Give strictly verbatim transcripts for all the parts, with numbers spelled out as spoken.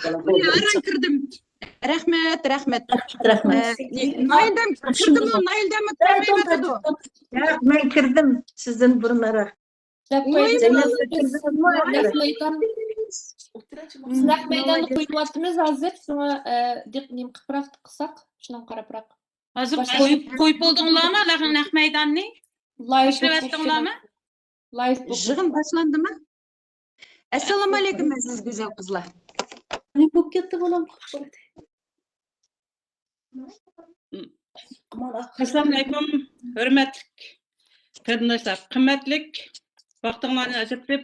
ئاران كىردىم. رەھمەت، رەھمەت. رەھمەت. نايىلدەم كىردىمۇ؟ نايىلدەممۇ كىرمەيۋاتىدۇ؟ ياق، مەن كىردىم سىزدىن بۇرۇنراق. نەق مەيدانغا قويۇۋاتىمىز ھازىر، شۇڭا نېمە قىلىپراق قىلساق، شۇنىڭغا قاراپراق. ھازىر قويۇپ قويۇپ بولدۇڭلارمۇ نەق مەيداننى؟ لايف باشلىۋەتتىڭلارمۇ؟ لايف يىغىن باشلاندىمۇ؟ ئەسسالامۇ ئەلەيكۇم، ئەزىز گۈزەل قىزلار. بولۇپ كەتتى بالام. ئەسسالامۇئەلەيكۇم، ھۆرمەتلىك قېرىنداشلار، قىممەتلىك ۋاقتىڭلارنى ئاجرىتىپ،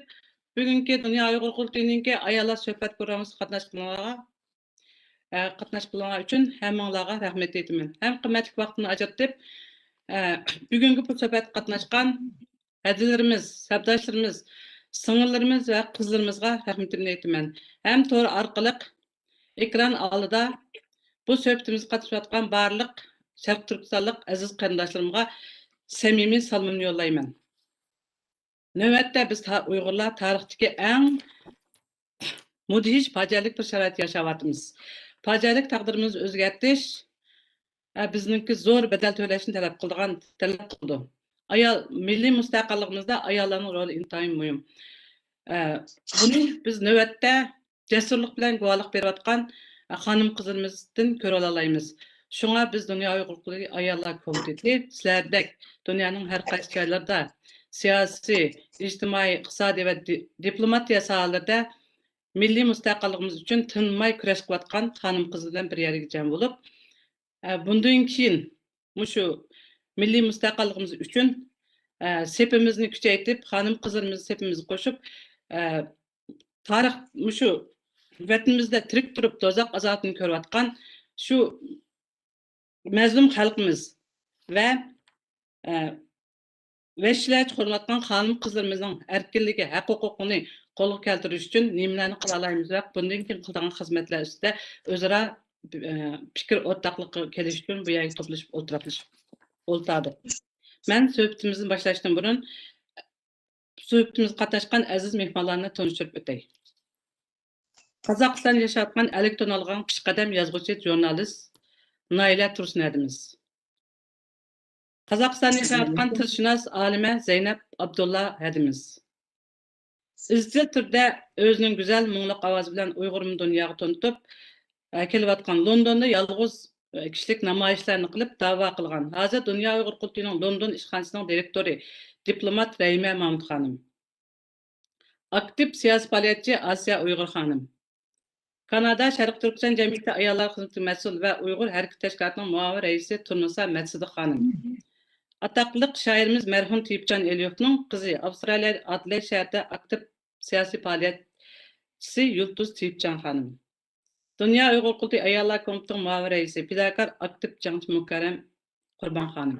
بۈگۈنكى دۇنيا ئۇيغۇر قۇرۇلتىيىنىڭكى ئاياللار سۆھبەت پروگراممىسىغا قاتناشقىنىڭلارغا، ئە، قاتناشقىنىڭلار ئۈچۈن ھەممىڭلارغا رەھمەت ئېيتىمەن. ھەم قىممەتلىك ۋاقتىنى ئاجرىتىپ، ئە، بۈگۈنكى بۇ سۆھبەتكە قاتناشقان ھەدىلىرىمىز، سەپداشلىرىمىز، سىڭىللىرىمىز ۋە قىزلىرىمىزغا رەھمىتىمنى ئېيتىمەن. ھەم تور ئارقىلىق ئېكران ئالدىدا بۇ سۆھبىتىمىزگە قاتنىشىۋاتقان بارلىق شەرقىي تۈركىستانلىق ئەزىز قېرىنداشلىرىمغا سەمىمىي سالىمىمنى يوللايمەن. نۆۋەتتە بىز تا-، ئۇيغۇرلار تارىختىكى ئەڭ مۇدھىش پاجىئەلىك بىر شارائىتتا ياشاۋاتىمىز. پاجىئەلىك تەقدىرىمىزنى ئۆزگەرتىش، ئە، بىزنىڭكى زور بەدەل تۆلەشنى تەلەپ قىلىدىغان، تەلەپ قىلىدۇ. ئايال، مىللىي مۇستەقىللىقىمىزدا ئاياللارنىڭ رولى ئىنتايىن مۇھىم. ئە، بۇنى بىز نۆۋەتتە جەسۇرلۇق بىلەن گۇۋاھلىق بېرىۋاتقان خانىم-قىزلىرىمىزدىن كۆرۈۋالالايمىز. شۇڭا بىز دۇنيا ئۇيغۇر قۇرۇلتىيى ئاياللار كومىتېتى سىلەردەك دۇنيانىڭ ھەر قايسى جايلىرىدا سىياسىي، ئىجتىمائىي، ئىقتىسادىي ۋە دى-، دىپلوماتىيە ساھەلىرىدە مىللىي مۇستەقىللىقىمىز ئۈچۈن تىنماي كۈرەش قىلىۋاتقان خانىم-قىزلار بىلەن بىر يەرگە جەم بولۇپ، ئە، بۇندىن كېيىن مۇشۇ مىللىي مۇستەقىللىقىمىز ئۈچۈن، ئە، سېپىمىزنى كۈچەيتىپ، خانىم-قىزلىرىمىزنى سېپىمىزگە قوشۇپ، ئە، تارىخ مۇشۇ ۋەتىنىمىزدە تىرىك تۇرۇپ دوزاخ ئازابىنى كۆرۈۋاتقان شۇ مەزلۇم خەلقىمىز ۋە، ئە، ۋەھشىيلەرچە قورۇلۇۋاتقان خانىم-قىزلىرىمىزنىڭ ئەركىنلىكى، ھەق-ھوقۇقىنى قولغا كەلتۈرۈش ئۈچۈن نېمىلەرنى قىلالايمىز ۋە بۇندىن كېيىن قىلىدىغان خىزمەتلەر ئۈستىدە ئۆزئارا، ئە، پىكىر ئورتاقلىقىغا كېلىش ئۈچۈن بۇ يەرگە توپلىشىپ ئولتۇرۇپ، ئولتۇردۇق. مەن سۆھبىتىمىزنى باشلاشتىن بۇرۇن، سۆھبىتىمىزگە قاتناشقان ئەزىز مېھمانلارنى تونۇشتۇرۇپ ئۆتەي. قازاقىستاندا ياشاۋاتقان ئەلگە تونۇلغان پېشقەدەم يازغۇچى، ژۇرنالىست نايلە تۇرسۇن ھەدىمىز. قازاقىستاندا ياشاۋاتقان تىلشۇناس ئالىمە زەينەپ ئابدۇللا ھەدىمىز. ئىزچىل تۈردە ئۆزىنىڭ گۈزەل مۇڭلۇق ئاۋازى بىلەن ئۇيغۇرۇمنى دۇنياغا تونۇتۇپ، ئە، كېلىۋاتقان، لوندوندا يالغۇز، ئە، كىشىلىك نامايىشلارنى قىلىپ داۋا قىلغان، ھازىر دۇنيا ئۇيغۇر قۇرۇلتىيىنىڭ لوندون ئىشخانىسىنىڭ دىرېكتورى، دىپلومات رەھىمە مامۇت خانىم. ئاكتىپ سىياسىي پائالىيەتچى ئاسىيە ئۇيغۇر خانىم. كانادا شەرقىي تۈركىستان جەمئىيىتى ئاياللار خىزمىتىگە مەسئۇل ۋە ئۇيغۇر ھەرىكىتى تەشكىلاتىنىڭ مۇئاۋىن رەئىسى تۇرنۇسا مەتسىدىق خانىم. ئاتاقلىق شائىرىمىز مەرھۇم تېيىپجان ئېلىيېۋنىڭ قىزى، ئاۋسترالىيە ئادېلېيد شەھىرىدە ئاكتىپ سىياسىي پائالىيەتچىسى يۇلتۇز تېيىپجان خانىم. دۇنيا ئۇيغۇر قۇرۇلتىيى ئاياللار كومىتېتىنىڭ مۇئاۋىن رەئىسى، پىداكار ئاكتىپ جەڭچى مۇكەررەم قۇربان خانىم.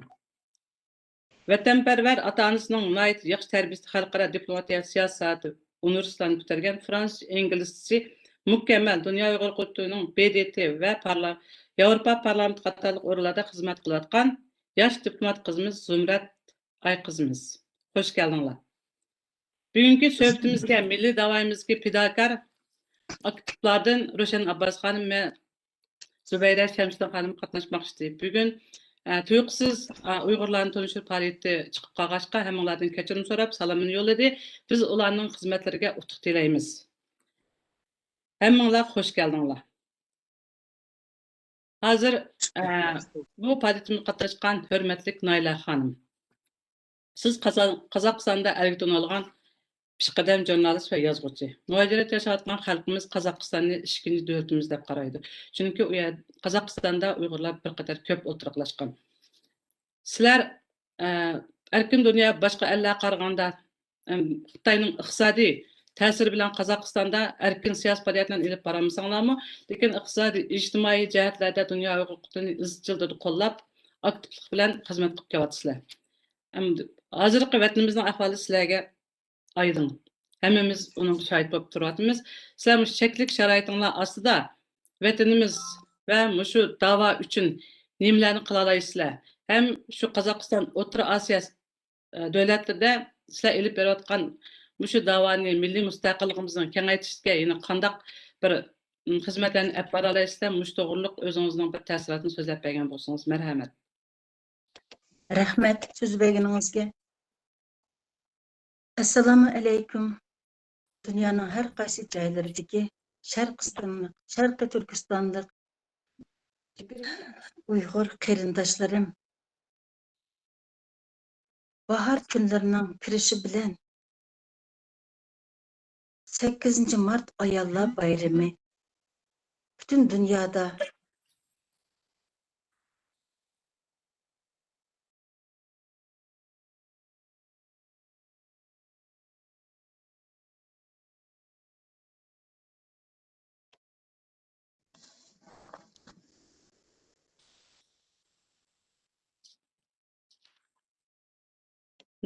ۋەتەنپەرۋەر ئاتا-ئانىسىنىڭ ناھايىتى ياخشى تەربىيىسىدە خەلقئارا دىپلوماتىيە، سىياسىي ساھەدە ئۇنىۋېرسىتېتلارنى پۈتتۈرگەن، فرانسۇزچە، ئىنگلىزچە مۇكەممەل، دۇنيا ئۇيغۇر قۇرۇلتىيىنىڭ ب د ت ۋە پارلا-، ياۋروپا پارلامېنتى قاتارلىق ئورۇنلاردا خىزمەت قىلىۋاتقان ياش دىپلومات قىزىمىز زۇمرەت ئايقىزىمىز. خۇش كەلدىڭلار. بۈگۈنكى سۆھبىتىمىزگە مىللىي داۋايىمىزدىكى پىداكار ئاكتىپلاردىن روشەن ئابباس خانىم ۋە زۇبەيدە شەمشىدىن خانىم قاتناشماقچى. بۈگۈن، ئە، تۇيۇقسىز، ئە، ئۇيغۇرلارنى تونۇشتۇرۇش پائالىيىتى چىقىپ قالغاچقا، ھەممىڭلاردىن كەچۈرۈم سوراپ، سالامىنى يوللىدى. بىز ئۇلارنىڭ خىزمەتلىرىگە ئۇتۇق تىلەيمىز. ھەممىڭلار خۇش كەلدىڭلار. ھازىر، ئە، بۇ پائالىيىتىمىزگە قاتناشقان ھۆرمەتلىك نايلە خانىم. سىز قازا-، قازاقىستاندا ئەلگە تونۇلغان پېشقەدەم ژۇرنالىست ۋە يازغۇچى. مۇھاجىرەتتە ياشاۋاتقان خەلقىمىز قازاقىستاننى ئىككىنچى دۆلىتىمىز دەپ قارايدۇ. چۈنكى ئۇ يەر، قازاقىستاندا ئۇيغۇرلار بىر قەدەر كۆپ ئولتۇراقلاشقان. سىلەر، ئە، ئەركىن دۇنيا باشقا ئەللەرگە قارىغاندا، ئەم، خىتاينىڭ ئىقتىسادىي تەسىرى بىلەن قازاقىستاندا ئەركىن سىياسىي پائالىيەتلەرنى ئېلىپ بارالمىساڭلارمۇ، لېكىن ئىقتىسادىي، ئىجتىمائىي جەھەتلەردە دۇنيا ئۇيغۇر قۇرۇلتىيىنى ئىزچىل تۈردە قوللاپ، ئاكتىپلىق بىلەن خىزمەت قىلىپ كېلىۋاتىسىلەر. ئەمدى ھازىرقى ۋەتىنىمىزنىڭ ئەھۋالى سىلەرگە ئايدىڭ. ھەممىمىز ئۇنىڭغا شاھىت بولۇپ تۇرۇۋاتىمىز. سىلەر مۇشۇ چەكلىك شارائىتىڭلار ئاستىدا ۋەتىنىمىز ۋە مۇشۇ داۋا ئۈچۈن نېمىلەرنى قىلالايسىلەر؟ ھەم شۇ قازاقىستان، ئوتتۇرا ئاسىيا، ئە، دۆلەتلىرىدە سىلەر ئېلىپ بېرىۋاتقان مۇشۇ داۋانى، مىللىي مۇستەقىللىقىمىزنى كېڭەيتىشكە يەنە قانداق بىر م، خىزمەتلەرنى ئېلىپ بارالايسىلەر؟ مۇشۇ توغرۇلۇق ئۆزىڭىزنىڭ بىر تەسىراتىنى سۆزلەپ بەرگەن بولسىڭىز، مەرھەمەت. رەھمەت سۆز بەرگىنىڭىزگە. ئەسسالامۇ ئەلەيكۇم. دۇنيانىڭ ھەر قايسى جايلىرىدىكى شەرقىستانلىق، شەرقىي تۈركىستانلىق ئۇيغۇر قېرىنداشلىرىم، باھار كۈنلىرىنىڭ كىرىشى بىلەن سەككىزىنچى مارت ئاياللار بايرىمى پۈتۈن دۇنيادا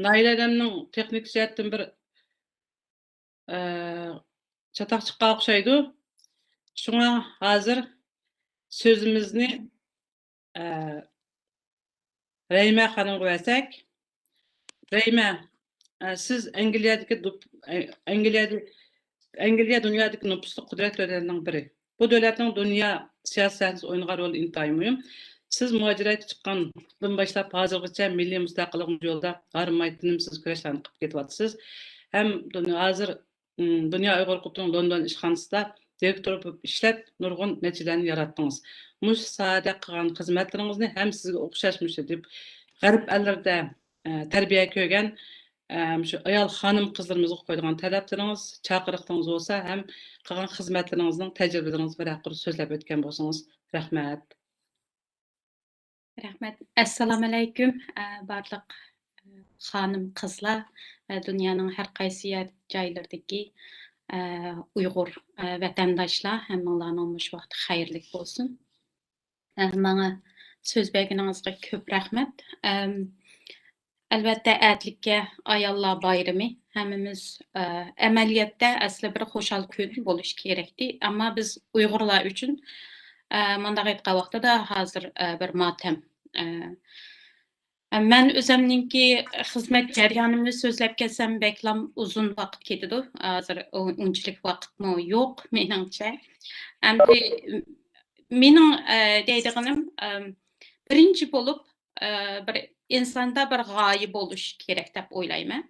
ناھىدە ھەدەمنىڭ تېخنىكا جەھەتتىن بىر، ئە، چاتاق چىققان ئوخشايدۇ. شۇڭا ھازىر سۆزىمىزنى، ئە، رەھىمە خانىمغا بەرسەك. رەھىمە، ئە، سىز ئەنگلىيەدىكى دوپ-، ئە، ئەنگلىيەدە-، ئەنگلىيە دۇنيادىكى نوپۇسلۇق قۇدرەت دۆلەتلىرىنىڭ بىرى. بۇ دۆلەتنىڭ دۇنيا سىياسىي سەھنىسىدە ئوينىغان رولى ئىنتايىن مۇھىم. سىز مۇھاجىرەتكە چىققاندىن باشلاپ ھازىرغىچە مىللىي مۇستەقىللىقىمىز يولىدا ھارماي تىنىمسىز كۈرەشلەرنى قىلىپ كېتىۋاتىسىز. ھەم دۇنيا، ھازىر، ئىم، دۇنيا ئۇيغۇر قۇرۇلتىيىنىڭ لوندون ئىشخانىسىدا دىرېكتور بولۇپ ئىشلەپ، نۇرغۇن نەتىجىلەرنى ياراتتىڭىز. مۇشۇ ساھەدە قىلغان خىزمەتلىرىڭىزنى ھەم سىزگە ئوخشاش مۇشۇ دېيىپ، غەرب ئەللىرىدە، ئە، تەربىيە كۆرگەن، ئە، مۇشۇ ئايال خانىم قىزلىرىمىزغا قويىدىغان تەلەپلىرىڭىز، چاقىرىقلىرىڭىز بولسا ھەم قىلغان خىزمەتلىرىڭىزنىڭ تەجرىبىلىرىڭىز بىر ھەققىدە سۆزلەپ ئۆتكەن بولسىڭىز. رەھمەت. رەھمەت. ئەسسالامۇئەلەيكۇم، ئە، بارلىق، ئە، خانىم، قىزلار ۋە دۇنيانىڭ ھەر قايسى يەر جايلىرىدىكى، ئە، ئۇيغۇر، ئە، ۋەتەنداشلار، ھەممىڭلارنىڭ مۇشۇ ۋاقتى خەيرلىك بولسۇن. ئە، ماڭا سۆز بەرگىنىڭىزگە كۆپ رەھمەت. ئەم، ئەلۋەتتە، ئەتىلىككە ئاياللار بايرىمى. ھەممىمىز، ئە، ئەمەلىيەتتە ئەسلى بىر خۇشال كۈن بولۇشى كېرەكتى. ئەمما بىز ئۇيغۇرلار ئۈچۈن، ئە، مۇنداق ئېيتقان ۋاقتىدا ھازىر، ئە، بىر ماتەم. ئە، مەن ئۆزۈمنىڭكى خىزمەت جەريانىمنى سۆزلەپ كەتسەم، بەكلام ئۇزۇن ۋاقىت كېتىدۇ. ھازىر ئۇ-، ئۇنچىلىك ۋاقىتمۇ يوق، مېنىڭچە. ئەمدى مېنىڭ، ئە، دەيدىغىنىم، ئەم، بىرىنچى بولۇپ، ئە، بىر ئىنساندا بىر غايە بولۇشى كېرەك دەپ ئويلايمەن.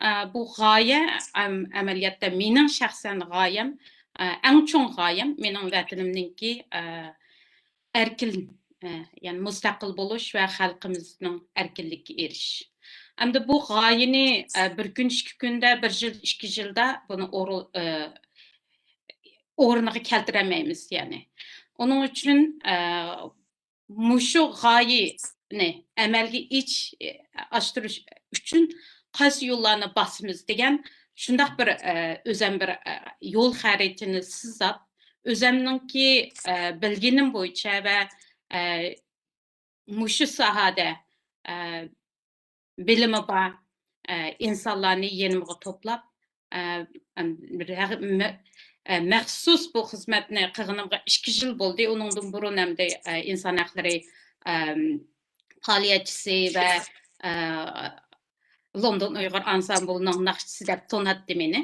ئە، بۇ غايە، ئەم-، ئەمەلىيەتتە مېنىڭ شەخسەن غايەم، ئە، ئەڭ چوڭ غايەم مېنىڭ ۋەتىنىمنىڭكى، ئە، ئەركىن، ئە، يەنى مۇستەقىل بولۇش ۋە خەلقىمىزنىڭ ئەركىنلىككە ئېرىشىش. ئەمدى بۇ غايىنى، ئە، بىر كۈن، ئىككى كۈندە، بىر يىل، ئىككى يىلدا بۇنى ئورۇ-، ئە، ئورنىغا كەلتۈرەلمەيمىز، يەنى. ئۇنىڭ ئۈچۈن، ئە، مۇشۇ غايىنى ئەمەلگە ئېچىش، ئاشتۇرۇش ئۈچۈن قايسى يوللارنى باسىمىز دېگەن شۇنداق بىر، ئە، ئۆزەم بىر، ئە، يول خەرىتىنى سىزاپ، ئۆزەمنىڭكى، ئە، بىلگىنىم بويىچە ۋە، ئە، مۇشۇ ساھەدە، ئە، بىلىمى بار، ئە، ئىنسانلارنى يېنىمغا توپلاپ، ئە، ئەم، رەغ-، مە-، ئە، مەخسۇس بۇ خىزمەتنى قىلغىنىمغا ئىككى يىل بولدى. ئۇنىڭدىن بۇرۇن ئەمدى، ئە، ئىنسان ھەقلىرى، ئەم، پائالىيەتچىسى ۋە، ئە، لوندون ئۇيغۇر ئانسامبلىنىڭ ناخشىچىسى دەپ تونۇتتى مېنى.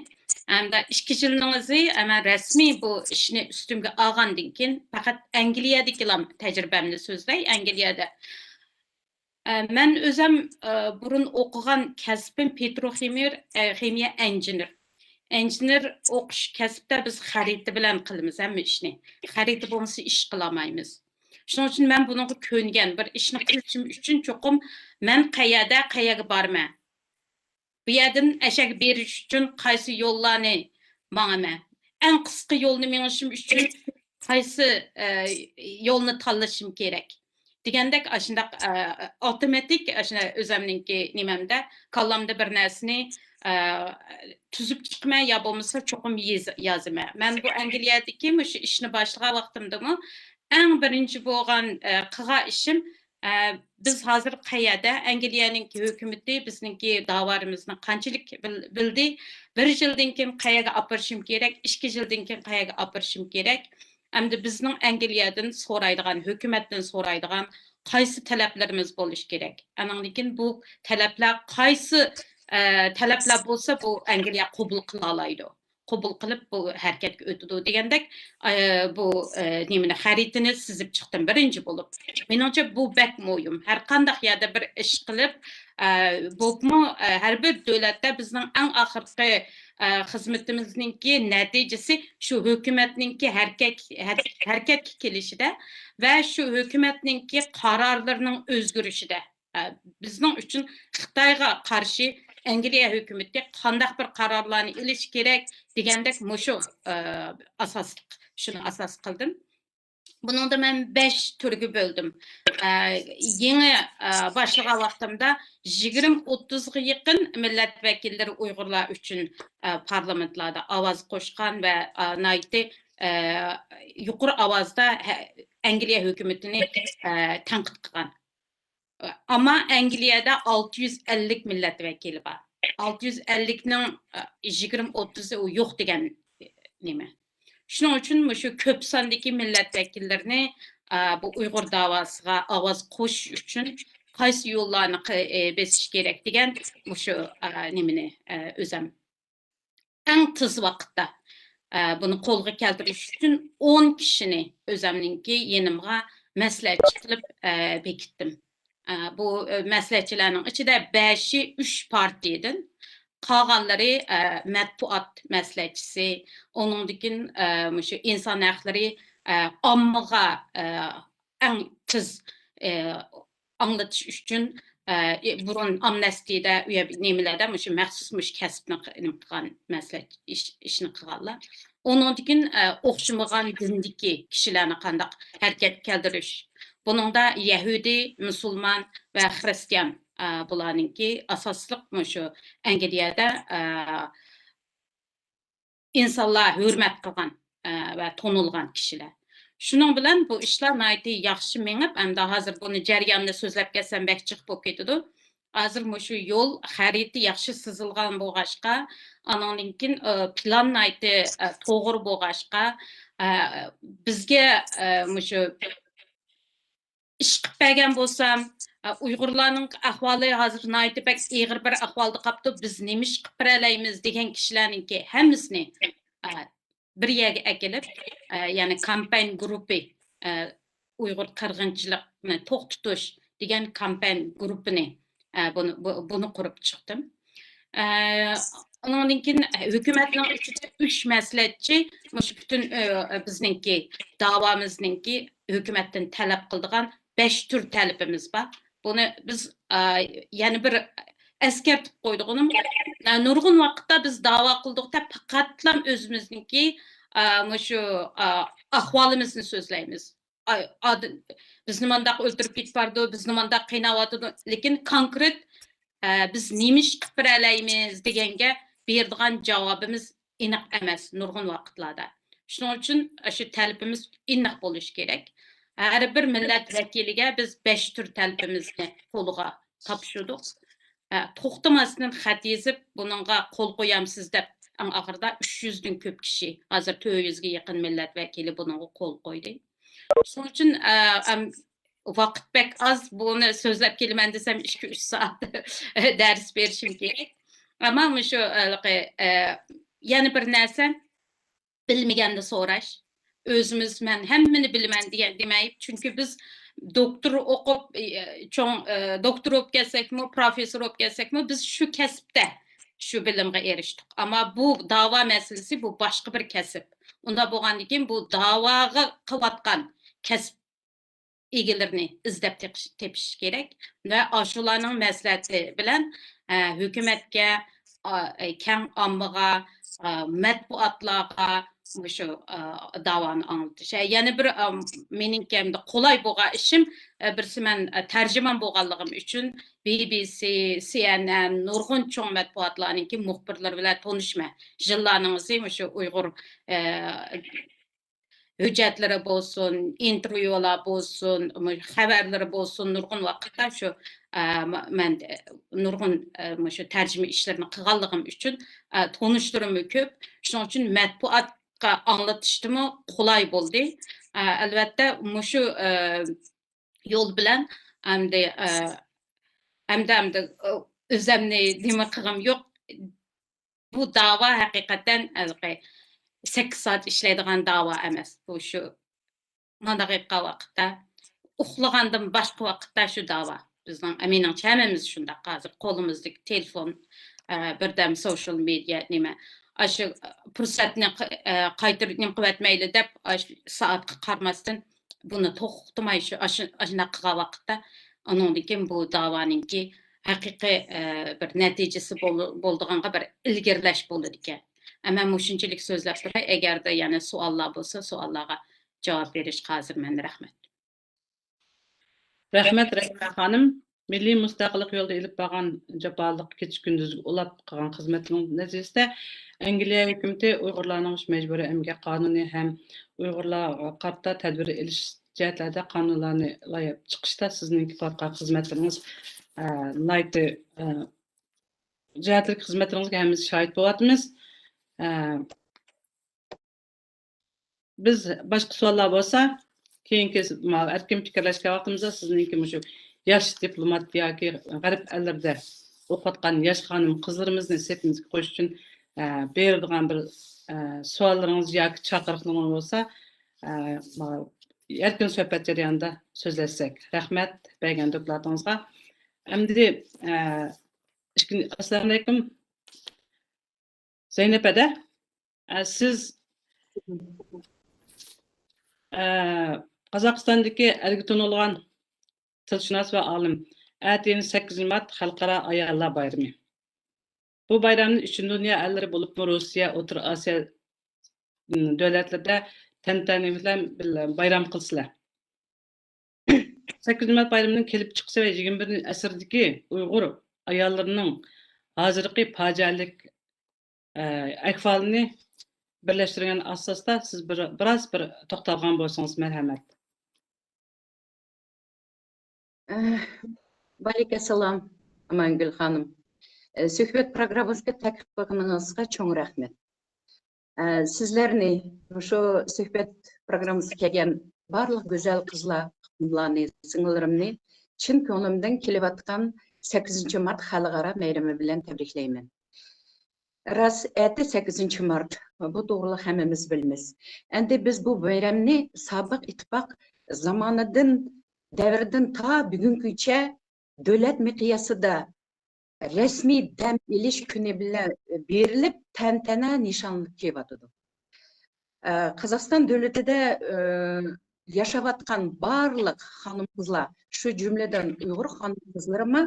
ئەمدى ئىككى يىلنىڭ ئۆزى، ئە، مەن رەسمىي بۇ ئىشنى ئۈستۈمگە ئالغاندىن كېيىن، پەقەت ئەنگلىيەدىكىلا تەجرىبەمنى سۆزلەي، ئەنگلىيەدە ئە، مەن ئۆزەم، ئە، بۇرۇن ئوقۇغان كەسپىم پېتروخىمىيە، ئە، خىمىيە ئىنژېنېر. ئىنژېنېر ئوقۇش كەسىپتە بىز خەرىتە بىلەن قىلىمىز ھەممە ئىشنى. خەرىتە بولمىسا ئىش قىلالمايمىز. شۇنىڭ ئۈچۈن مەن بۇنىڭغا كۆنگەن. بىر ئىشنى قىلىشىم ئۈچۈن چوقۇم مەن قەيەردە، قەيەرگە بارىمەن. بۇ يەردىن ئەشەگە بېرىش ئۈچۈن قايسى يوللارنى ماڭىمەن؟ ئەڭ قىسقا يولنى مېڭىشىم ئۈچۈن قايسى، ئە، يولنى تاللىشىم كېرەك؟ دېگەندەك ئاشۇنداق، ئە، ئاپتوماتىك ئاشۇنداق ئۆزەمنىڭكى نېمەمدە، كاللامدا بىر نەرسىنى، ئە، تۈزۈپ چىقىمەن يا بولمىسا چوقۇم يېز-، يازىمەن. مەن بۇ ئەنگلىيەدىكى مۇشۇ ئىشنى باشلىغان ۋاقتىمدىمۇ ئەڭ بىرىنچى بولغان، ئە، قىلغان ئىشىم، ئە، بىز ھازىر قەيەردە، ئەنگلىيەنىڭكى ھۆكۈمىتى بىزنىڭكى داۋالىرىمىزنى قانچىلىك بىل-، بىلدى، بىر يىلدىن كېيىن قەيەرگە ئاپىرىشىم كېرەك، ئىككى يىلدىن كېيىن قەيەرگە ئاپىرىشىم كېرەك. ئەمدى بىزنىڭ ئەنگلىيەدىن سورايدىغان، ھۆكۈمەتتىن سورايدىغان قايسى تەلەپلىرىمىز بولۇشى كېرەك؟ ئانىڭدىن كېيىن بۇ تەلەپلەر قايسى، ئە، تەلەپلەر بولسا بۇ ئەنگلىيە قوبۇل قىلالايدۇ؟ قوبۇل قىلىپ، بۇ ھەرىكەتكە ئۆتىدۇ دېگەندەك، ئە، بۇ، ئە، نېمىنى، خەرىتىنى سىزىپ چىقتىم بىرىنچى بولۇپ. مېنىڭچە، بۇ بەك مۇھىم. ھەر قانداق يەردە بىر ئىش قىلىپ، ئە، بولۇپمۇ، ئە، ھەر بىر دۆلەتتە بىزنىڭ ئەڭ ئاخىرقى، ئە، خىزمىتىمىزنىڭكى نەتىجىسى شۇ ھۆكۈمەتنىڭكى ھەرىكەت-، ھەر-، ھەرىكەتكە كېلىشىدە ۋە شۇ ھۆكۈمەتنىڭكى قارارلىرىنىڭ ئۆزگىرىشىدە. ئە، بىزنىڭ ئۈچۈن خىتايغا قارشى ئەنگلىيە ھۆكۈمىتى قانداق بىر قارارلارنى ئېلىش كېرەك دېگەندەك مۇشۇ، ئە، ئاساسلىق، شۇنى ئاساس قىلدىم. بۇنىڭدا مەن بەش تۈرگە بۆلدۈم. ئە، يېڭى، ئە، باشلىغان ۋاقتىمدا يىگىرمە ئوتتۇزغا يېقىن مىللەت ۋەكىللىرى ئۇيغۇرلار ئۈچۈن، ئە، پارلامېنتلاردا ئاۋاز قوشقان ۋە، ئە، ناھايىتى، ئە، يۇقىرى ئاۋازدا ھە-، ئەنگلىيە ھۆكۈمىتىنى، ئە، تەنقىد قىلغان. ئەمما ئەنگلىيەدە ئالتە يۈز ئەللىك مىللەت ۋەكىلى بار. ئالتە يۈز ئەللىكنىڭ، ئە، يىگىرمە ئوتتۇزى ئۇ يوق دېگەن نېمە. شۇنىڭ ئۈچۈن مۇشۇ كۆپ ساندىكى مىللەت ۋەكىللىرىنى، ئە، بۇ ئۇيغۇر داۋاسىغا ئاۋاز قوشۇش ئۈچۈن قايسى يوللارنى قى-، ئە، بېسىش كېرەك دېگەن مۇشۇ، ئە، نېمىنى، ئە، ئۆزەم ئەڭ تېز ۋاقىتتا، ئە، بۇنى قولغا كەلتۈرۈش ئۈچۈن ئون كىشىنى ئۆزەمنىڭكى يېنىمغا مەسلىھەتچى قىلىپ، ئە، بېكىتتىم. ئە، بۇ، ئە، مەسلىھەتچىلەرنىڭ ئىچىدە بەشى ئۈچ پارتىيەدىن، قالغانلىرى، ئە، مەتبۇئات مەسلىھەتچىسى، ئۇنىڭدىن كېيىن، ئە، مۇشۇ ئىنسان ھەقلىرى، ئە، ئاممىغا، ئە، ئەڭ تېز، ئە، ئاڭلىتىش ئۈچۈن، ئە، بۇرۇن ئامنەستىدە، ئۇ يەر نېمىلەردە مۇشۇ مەخسۇس مۇشۇ كەسىپنى قى-، نېمە قىلغان مەسلىھەت ئىش-، ئىشنى قىلغانلار. ئۇنىڭدىن كېيىن، ئە، ئوخشىمىغان دىندىكى كىشىلەرنى قانداق ھەرىكەتكە كەلتۈرۈش. بۇنىڭدا يەھۇدىي، مۇسۇلمان ۋە خىرىستىيان، ئە، بۇلارنىڭكى ئاساسلىق مۇشۇ ئەنگلىيەدە، ئە، ئىنسانلار ھۆرمەت قىلغان، ئە، ۋە تونۇلغان كىشىلەر. شۇنىڭ بىلەن بۇ ئىشلار ناھايىتى ياخشى مېڭىپ، ئەمدى ھازىر بۇنى جەريانىنى سۆزلەپ كەتسەم بەك جىق بولۇپ كېتىدۇ. ھازىر مۇشۇ يول خەرىتە ياخشى سىزىلغان بولغاچقا، ئانىڭدىن كېيىن، ئە، پىلان ناھايىتى، ئە، توغرا بولغاچقا، ئە، بىزگە، ئە، مۇشۇ ئىش قىلىپ بەرگەن بولسام، ئە، ئۇيغۇرلارنىڭ ئەھۋالى ھازىر ناھايىتى بەك ئېغىر بىر ئەھۋالدا قاپتۇ، بىز نېمە ئىش قىلىپ بېرەلەيمىز دېگەن كىشىلەرنىڭكى ھەممىسىنى، ئە، بىر يەرگە ئەكېلىپ، ئە، يەنى كامپاين گۇرۇپپى، ئە، ئۇيغۇر قىرغىنچىلىقنى توختىتىش دېگەن كامپاين گۇرۇپپىنى، ئە، بۇنى، بۇ-، بۇنى قۇرۇپ چىقتىم. ئە، ئۇنىڭدىن كېيىن ھۆكۈمەتنىڭ ئىچىدە ئۈچ مەسلىھەتچى مۇشۇ پۈتۈن، ئە، بىزنىڭكى داۋامىزنىڭكى ھۆكۈمەتتىن تەلەپ قىلىدىغان بەش تۈر تەلىپىمىز بار. بۇنى بىز، ئە، يەنە بىر ئەسكەرتىپ قويدۇق. ئۇنىمۇ، ئە، نۇرغۇن ۋاقىتتا بىز داۋا قىلدۇق دەپ پەقەتلا ئۆزىمىزنىڭكى، ئە، مۇشۇ، ئە، ئەھۋالىمىزنى سۆزلەيمىز. ئاي، ئاد-، بىزنى مانداق ئۆلتۈرۈپ كېتىپ بارىدۇ، بىزنى مانداق قىيناۋاتىدۇ. لېكىن كونكرېت، ئە، بىز نېمە ئىش قىلىپ بېرەلەيمىز دېگەنگە بېرىدىغان جاۋابىمىز ئېنىق ئەمەس نۇرغۇن ۋاقىتلاردا. شۇنىڭ ئۈچۈن شۇ تەلىپىمىز ئېنىق بولۇشى كېرەك. ھەر بىر مىللەت ۋەكىلىگە بىز بەش تۈر تەلىپىمىزنى قولىغا تاپشۇردۇق. ئە، توختىماستىن خەت يېزىپ، بۇنىڭغا قول قويامسىز دەپ، ئەڭ ئاخىرىدا ئۈچ يۈزدىن كۆپ كىشى، ھازىر تۆت يۈزگە يېقىن مىللەت ۋەكىلى بۇنىڭغا قول قويدى. شۇنىڭ ئۈچۈن، ئە، ئەم، ۋاقىت بەك ئاز، بۇنى سۆزلەپ كېلىمەن دېسەم، ئىككى، ئۈچ سائەت دەرس بېرىشىم كېرەك. ئەمما مۇشۇ، ھېلىقى، ئە، يەنە بىر نەرسە، بىلمىگەندە سوراش. ئۆزىمىز، مەن ھەممىنى بىلىمەن دېگەن دېمەي، چۈنكى بىز دوكتور ئوقۇپ، ئە، چوڭ، ئە، دوكتور بولۇپ كەتسەكمۇ، پروفېسسور بولۇپ كەتسەكمۇ، بىز شۇ كەسىپتە شۇ بىلىمگە ئېرىشتۇق. ئەمما بۇ داۋا مەسىلىسى، بۇ باشقا بىر كەسىپ. ئۇنداق بولغاندىن كېيىن بۇ داۋاغا قىلىۋاتقان كەسىپ ئىگىلىرىنى ئىزدەپ تېپىش، تېپىش كېرەك ۋە ئاشۇلارنىڭ مەسلىھەتى بىلەن، ئە، ھۆكۈمەتكە، ئا، ئە، كەڭ ئاممىغا، ئا، مەتبۇئاتلارغا مۇشۇ، ئا، داۋانى ئاڭلىتىش. ھە، يەنە بىر، ئا، مېنىڭكى ئەمدى قولاي بولغان ئىشىم، ئە، بىرسى مەن، ئە، تەرجىمان بولغانلىقىم ئۈچۈن بى بى سى، سى ئېن ئېن، نۇرغۇن چوڭ مەتبۇئاتلارنىڭكى مۇخبىرلىرى بىلەن تونۇشمەن. يىللارنىڭ ئىزى مۇشۇ ئۇيغۇر، ئە، ھۆججەتلىرى بولسۇن، ئىنتېرۋيۇلار بولسۇن، خەۋەرلىرى بولسۇن، نۇرغۇن ۋاقىتتا شۇ، ئە، مەن نۇرغۇن، ئە، مۇشۇ تەرجىمە ئىشلىرىنى قىلغانلىقىم ئۈچۈن، ئە، تونۇشلىرىممۇ كۆپ. شۇنىڭ ئۈچۈن مەتبۇئاتقا ئاڭلىتىشتىمۇ قولاي بولدى. ئە، ئەلۋەتتە، مۇشۇ، ئە، يول بىلەن ئەمدى، ئە، ئەمدى، ئەمدى، ئۆزەمنى نېمە قىلغۇم يوق. بۇ داۋا ھەقىقەتەن ھېلىقى سەككىز سائەت ئىشلەيدىغان داۋا ئەمەس. بۇ شۇ مانا قىلغان ۋاقىتتا، ئۇخلىغاندىن باشقا ۋاقىتتا شۇ داۋا. بىزنىڭ، مېنىڭچە، ھەممىمىز شۇنداق. ھازىر قولىمىزدىكى تېلېفون، ئە، بىردەم سوشال مېدىيا، نېمە، ئاشۇ پۇرسەتنى ق-، ئە، قايتۇرۇپ نېمە قىلىۋەتمەيلى دەپ، ئاشۇ سائەتكە قارىماستىن، بۇنى توختىماي شۇ، ئاشۇ، ئاشۇنداق قىلغان ۋاقىتتا، ئۇنىڭدىن كېيىن بۇ داۋانىڭكى ھەقىقىي، ئە، بىر نەتىجىسى بول-، بولىدىغانغا بىر ئىلگىرىلەش بولىدىكەن. ئە، مەن مۇشۇنچىلىك سۆزلەپ تۇراي. ئەگەردە يەنە سوئاللار بولسا، سوئاللارغا جاۋاب بېرىشكە ھازىرمەن. رەھمەت. رەھمەت، رەھمەت خانىم. مىللىي مۇستەقىللىق يولىدا ئېلىپ بارغان جاپالىق كېچە-كۈندۈزگە ئۇلاپ قىلغان خىزمىتىنىڭ نەتىجىسىدە ئەنگلىيە ھۆكۈمىتى ئۇيغۇرلارنىڭ مۇشۇ مەجبۇرىي ئەمگەك قانۇنى ھەم ئۇيغۇرلارغا قارىتا تەدبىر ئېلىش جەھەتلەردە قانۇنلارنى لايىھە چىقىشتا سىزنىڭكى قىلىۋاتقان خىزمەتلىرىڭىز، ئە، ناھايىتى، ئە، جەھەتلىك خىزمەتلىرىڭىزگە ھەممىمىز شاھىت بولۇۋاتىمىز. ئە، بىز باشقا سوئاللار بولسا، كېيىنكى ماۋۇ ئەركىن پىكىرلەشكەن ۋاقتىمىزدا سىزنىڭكى مۇشۇ ياش دىپلومات ياكى غەرب ئەللىرىدە ئوقۇۋاتقان ياش خانىم قىزلىرىمىزنى سېپىمىزگە قوشۇش ئۈچۈن، ئە، بېرىدىغان بىر، ئە، سوئاللىرىڭىز ياكى چاقىرىقلىرىڭىز بولسا، ئە، ماۋۇ ئەركىن سۆھبەت جەريانىدا سۆزلەشسەك. رەھمەت بەرگەن دوكلاتىڭىزغا. ئەمدى، ئە، ئىككىنچى، ئەسسالامۇئەلەيكۇم. زەينەپ ھەدە، ئە، سىز، ئە، قازاقىستاندىكى ئەلگە تونۇلغان تىلشۇناس ۋە ئالىم. ئەتىيىن سەككىزىنچى مارت خەلقئارا ئاياللار بايرىمى. بۇ بايرامنى پۈتۈن دۇنيا ئەللىرى بولۇپمۇ روسىيە، ئوتتۇرا ئاسىيا، م، دۆلەتلىرىدە تەنتەنە بىلەن بىللە بايرام قىلسىلەر. سەككىزىنچى مارت بايرىمىنىڭ كېلىپ چىقىشى ۋە يىگىرمە بىرىنچى ئەسىردىكى ئۇيغۇر ئاياللىرىنىڭ ھازىرقى پاجىئەلىك، ئە، ئەھۋالىنى بىرلەشتۈرگەن ئاساستا سىز بىر، بىراز بىر توختالغان بولسىڭىز مەرھەمەت. ئە، ۋەئەلەيكۇم ئەسسالام، ئامانگۈل خانىم. ئە، سۆھبەت پروگراممىسىغا تەكلىپ قىلغىنىڭىزغا چوڭ رەھمەت. ئە، سىزلەرنى مۇشۇ سۆھبەت پروگراممىسىغا كەلگەن بارلىق گۈزەل قىزلار، خانىملارنى، سىڭىللىرىمنى چىن كۆڭلۈمدىن كېلىۋاتقان سەككىزىنچى مارت خەلقئارا بايرىمى بىلەن تەبرىكلەيمەن. راست، ئەتە سەككىزىنچى مارت، بۇ توغرىلىق ھەممىمىز بىلىمىز. ئەمدى بىز بۇ بايرامنى سابىق ئىتتىپاق زامانىدىن، دەۋرىدىن تا بۈگۈنگىچە دۆلەت مىقياسىدا رەسمىي دەم ئېلىش كۈنى بىلەن بېرىلىپ، تەنتەنە نىشانلىنىپ كېلىۋاتىدۇ. ئە، قازاقىستان دۆلىتىدە، ئە، ياشاۋاتقان بارلىق خانىم-قىزلار، شۇ جۈملىدىن ئۇيغۇر خانىم-قىزلىرىمۇ،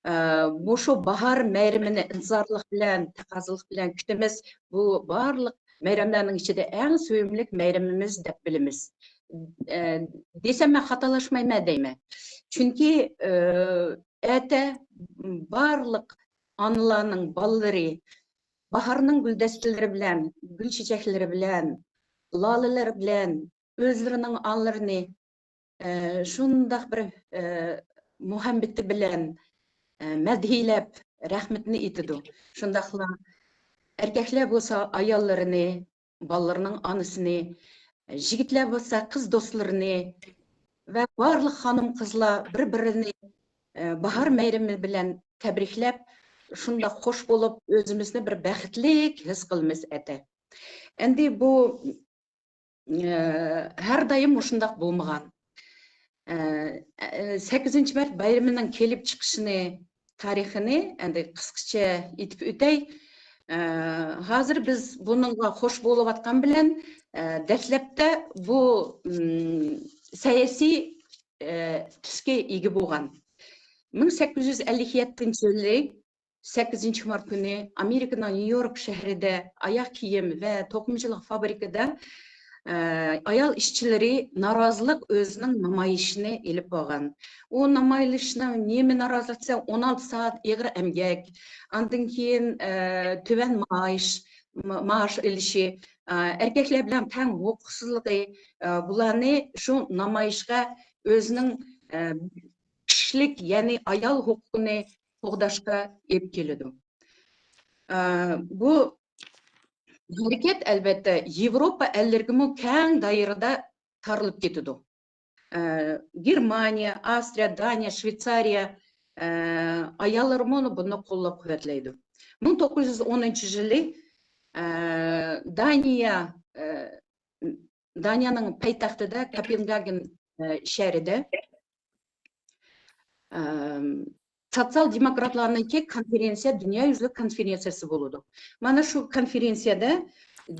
ئە، مۇشۇ باھار مەيرىمىنى ئىنتىزارلىق بىلەن، تەقەززالىق بىلەن كۈتىمىز. بۇ بارلىق مەيرەملەرنىڭ ئىچىدە ئەڭ سۆيۈملۈك مەيرىمىمىز دەپ بىلىمىز. ئە، دېسەم مەن خاتالاشمايمەن دەيمەن. چۈنكى، ئە، ئەتە بارلىق ئانىلارنىڭ بالىلىرى باھارنىڭ گۈلدەستىلىرى بىلەن، گۈل چېچەكلىرى بىلەن، لالىلىرى بىلەن ئۆزلىرىنىڭ ئانىلىرىنى، ئە، شۇنداق بىر، ئە، مۇھەببىتى بىلەن، ئە، مەدھىيلەپ رەھمىتىنى ئېيتىدۇ. شۇنداقلا ئەركەكلەر بولسا ئاياللىرىنى، بالىلىرىنىڭ ئانىسىنى، يىگىتلەر بولسا قىز دوستلىرىنى ۋە بارلىق خانىم-قىزلار بىر-بىرىنى، ئە، باھار مەيرىمى بىلەن تەبرىكلەپ، شۇنداق خوش بولۇپ، ئۆزىمىزنى بىر بەختلىك ھېس قىلىمىز ئەتە. ئەمدى بۇ، ئە، ھەر دائىم مۇشۇنداق بولمىغان. ئە، ئە، سەككىزىنچى مارت بايرىمىنىڭ كېلىپ چىقىشىنى، تارىخىنى ئەمدى قىسقىچە ئېيتىپ ئۆتەي. ئە، ھازىر بىز بۇنىڭغا خوش بولۇۋاتقان بىلەن، ئە، دەسلەپتە بۇ، ئىم، سەياسىي، ئە، تۈسكە ئىگە بولغان. مىڭ سەككىز يۈز ئەللىك يەتتىنچى يىلى سەككىزىنچى مارت كۈنى ئامېرىكىنىڭ نيۇ يورك شەھىرىدە ئاياغ كىيىم ۋە توقۇمىچىلىق فابرىكىدا، ئە، ئايال ئىشچىلىرى نارازىلىق ئۆزىنىڭ نامايىشىنى ئېلىپ بارغان. ئۇ نامايىشنىڭ نېمە نارازىلىق دېسە، ئون ئالتە سائەت ئېغىر ئەمگەك، ئاندىن كېيىن، ئە، تۆۋەن مائاش، ما-، مائاش ئېلىشى، ئە، ئەركەكلەر بىلەن تەڭ ھوقۇقسىزلىقى، ئە، بۇلارنى شۇ نامايىشقا ئۆزىنىڭ، ئە، كىشىلىك، يەنى ئايال ھوقۇقىنى قوغداشقا ئېلىپ كېلىدۇ. ئە، بۇ ھەرىكەت، ئەلۋەتتە، ياۋروپا ئەللىرىگىمۇ كەڭ دائىرىدە تارىلىپ كېتىدۇ. ئە، گېرمانىيە، ئاۋسترىيە، دانىيە، شۋېتسارىيە، ئە، ئاياللىرىمۇ بۇنى قوللاپ-قۇۋۋەتلەيدۇ. مىڭ توققۇز يۈز ئونىنچى يىلى، ئە، دانىيە، ئە، دانىيەنىڭ پايتەختىدە كوپېنگاگېن، ئە، شەھىرىدە، ئەم، سوتسىيال دېموكراتلارنىڭكى كونفېرېنسىيە، دۇنيا يۈزلۈك كونفېرېنسىيەسى بولىدۇ. مانا شۇ كونفېرېنسىيەدە